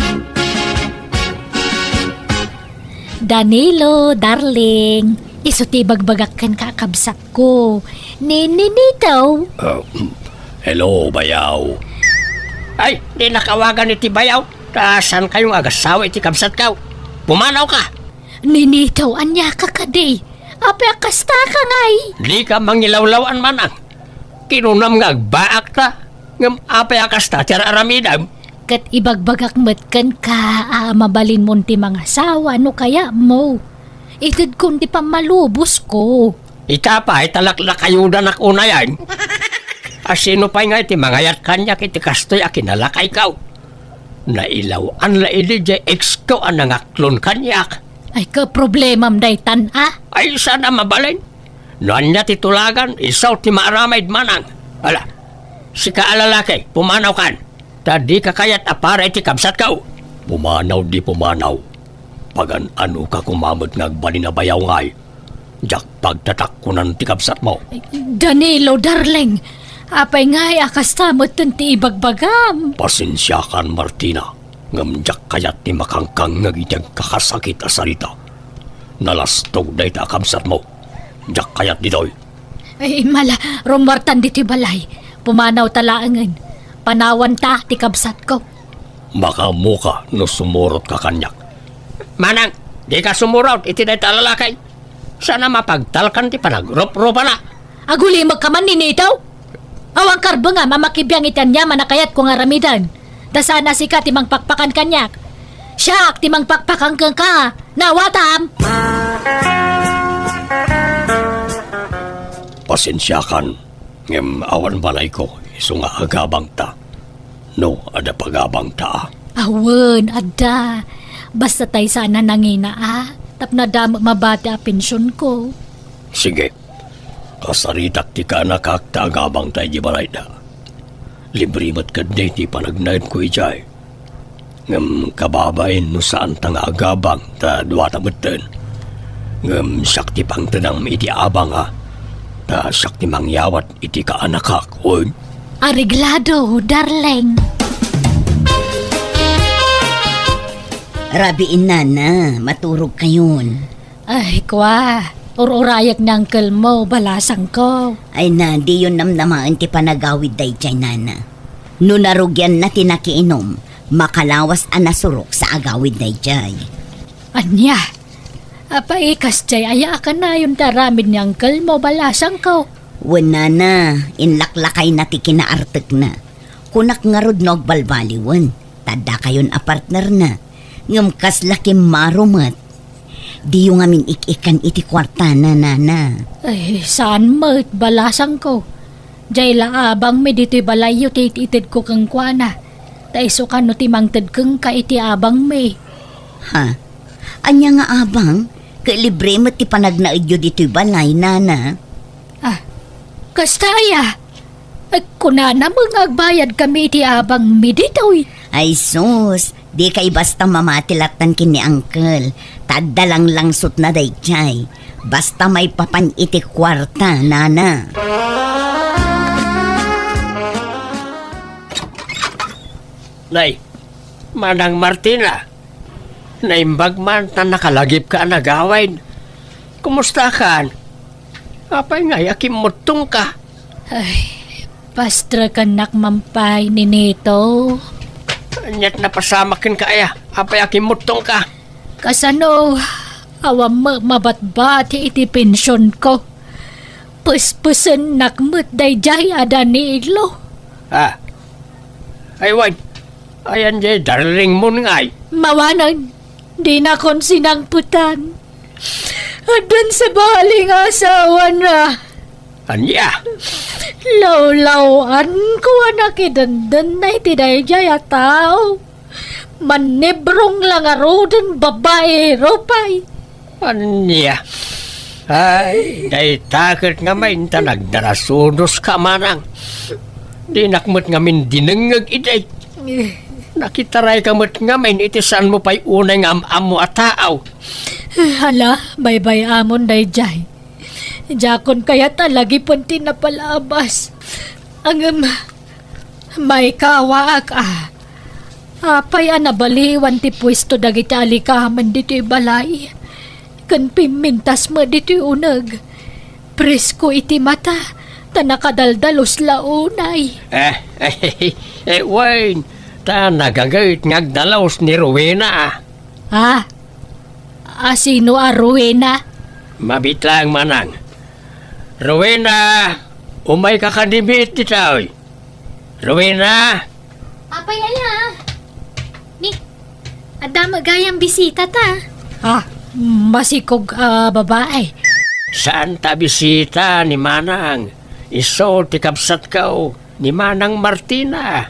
Danilo, darling, isu ti ibagbagak kenka a kabsatko, ni Ninito. Ah, hello, bayaw. Ay, dinnak awagan iti bayaw. Ta saan kayo nga agasawa iti kabsatko? Pumanawka. Ninito, ania ka kadi? Apay a kasta ka ngay? Dika mangilawlaw-an, manang. Kinunam nga agbaakta, ngem apay a kasta ti ar-aramidem? Ket ibagbagak met kenka a mabalinmon ti mangasawa no kayatmo. Itedkon ti pammalubosko. Ita pay ta laklakayodanak unayen. Asino pay ngay ti mangayat kaniak iti kastoy a kinalakayko? Nailaw-an la idi diay ex ko a nangaklon kaniak. Ay, kaproblemam daytan a? Ay, saan a mabalin? No ania ti tulagan, isu ti maaramid, manang. Ala, sika a lalaki, pumanawkan. Ta dika kayat a para iti kabsatko. Pumanaw di pumanaw. Pagan-anoka koma met nga agbalin a bayaw ngay. Diak pagtatakkonan ti kabsatmo. Danilo, darling, apay ngay a kasta metten ti ibagbagam? Pasensiakan, Martina, ngem diak kayat ti makangkangngeg iti agkakasakit a sarita. Nalastog dayta a kabsatmo. Diak kayat ditoy. Ay, mala, rummuartan ditoy balay. Pumanawta laengen. Panawanta ti kabsatko. Makaammoka no sumurotka kaniak. Manang, dika sumurot iti dayta a lalaki. Saan a mapagtalkan ti panagruprupana. Agulimekka man, Ninito? Awan karbengam a makibiang iti aniaman a kayatko nga aramiden. Ta saan a sika ti mangpakpakan kaniak. Siak ti mangpakpakan kenka. Naawatam? Pasensiakan. Ngem awan balayko, isu nga agabangta. No, adda pagabangta a? Awan, adda. Basta tay saan a nangina a, tapno adda met mabati a pensionko. Sige. Kasaritak ti kaanakak ta agabangta idiay balayda. Libre met ketdi ti panagnaedko idiay. Ngem kababain no saanta nga agabang ta duata metten. Ngem siak ti pangtedam iti abanga, ta siak ti mangyawat iti kaanakak, wen? Areglado, darling. Rabii, nana, maturogkayon. Ay, kua, ur-urayek ni uncle mo, balasangko. Ay na, diyon namnamaen ti panagawid daydiay, nana. No narugianna ti nakiinom, makalawas a nasurok sa agawid daydiay. Ania? Apay, kasdiay aya a kanayon ti aramid ni uncle mo, balasangko? Wen, nana, inlaklakayna ti kinaartekna. Kunak ngarud no agbalbaliwen, ta addakayon a partnerna. Ngem kasla kimmaro met. Diyo ngamin ik-ikkan iti kuartana, nana. Ay, saan met, balasangko. Diay la abangmi ditoy balayyo ti it-itedko kenkuana. Ta isu kano ti mangted kenka iti abangmi. Ha? Ania nga abang? Ket libre met ti panagnaedyo ditoy balay, nana. Ah, kasta aya? Ay, kunana met nga agbayadkami iti abangmi ditoy. Ay sus, dikay basta mamati lattan ken ni uncle. Ta adda langlangsotna daydiay. Basta maipapan iti kuarta, nana. Nay, Manang Martina, naimbag man ta nakalagipka a nagawid. Kumustakan? Apay ngay a kimmuttongka? Ay, pastrekennak man pay, Ninito. Ania't napasamak kenka aya? Apay a kimmuttongka? Kasano, awan met mabatbati iti pensionko. Pespesennak met daydiay a Danilo. Ah. Ay, wen. Ayan diay darlingmon ngay? Mawanen. Dinakon sinangpetan. Addan sabali nga asawana. Ania? Lawlaw-anko a nakidendennay ti daydiay a tao. Mannibrong la ngaruden, babaero pay. Ania? Ay, dayta ket ngamin ta nagdarasunoska, manang. Dinak met ngamin dinengngeg idi. Nakitarayka met ngamin iti saanmo pay unay nga am-ammo a tao. Hala, baybay-amon daydiay. Diakon kayat a lagipen ti napalabas. Ngem, maikaawaak a. Apay a nabaliwan ti puesto dagiti alikamen ditoy balay? Ken pimmintas met ditoy uneg. Presko iti mata, ta nakadaldalus la unay. Eh, eh, eh, wen, ta nagaget nga agdalus ni Rowena. Ah, asino a Rowena? Mabiit laeng, manang. Rowena, umayka kadimi ditoy. Rowena! Apay aya? Ni, adda met gayam bisita ta. Ah, masikog a babae. Saan ta bisita ni Manang? Isu ti kabsatko, ni Manang Martina.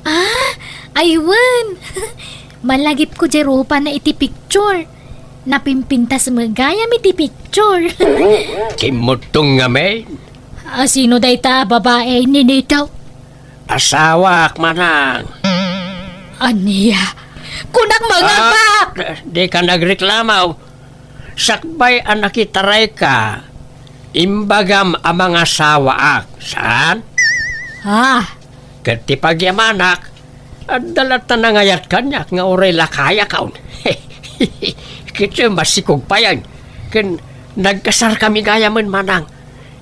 Ah, ay wen. Malagipko diay rupana iti picture. Napimpintas met gayam iti picture. Kimmuttong ngamin. Asino dayta a babae, Ninito? Asawaak, manang. Ania? Kunak, mangabak! Ah, dika nagreklamo. Sakbay a nakitarayka, imbagam a mangasawaak, saan? Ah. Ket ti pagyamanak, adda latta nangayat kaniak nga uray lakayakon. Ket masikog payen, ken nagkasarkami gayamen, manang.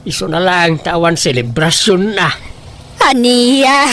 Isuna laeng ta awan selebrasionna. Ania?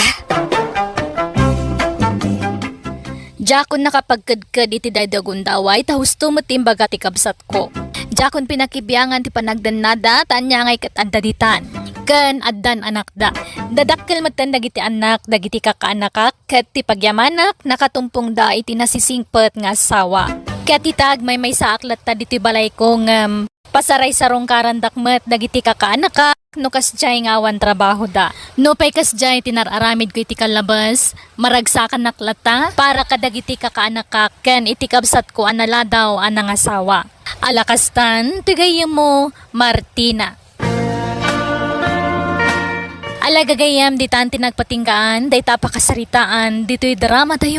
Diakon nakapagkedked iti daydiay a gundaway ta husto met ti imbaga ti kabsatko. Diakon pinakibiangan ti panagdennada ta ania ngay ket adda ditan. Ken addan anakda. Dadakkel metten dagiti annak dagiti kakaanakak ket ti pagyamanak nakatumpongda iti nasisingpet nga asawa. Ket ita agmaymaysaak latta ditoy balayko ngem pasaraysarungkarandak met dagiti kakaanakak no kasdiay nga awan trabahoda. Nupay kasdiay ti nar-aramidko iti kallabes, maragsakanak latta para kadagiti kakaanakak ken iti kabsatko a naladaw a nangasawa. Ala kastan, ti gayyemmo, Martina. Ala gagayyem, ditan ti nagpatinggaan dayta a pakasaritaan ditoy drama tayo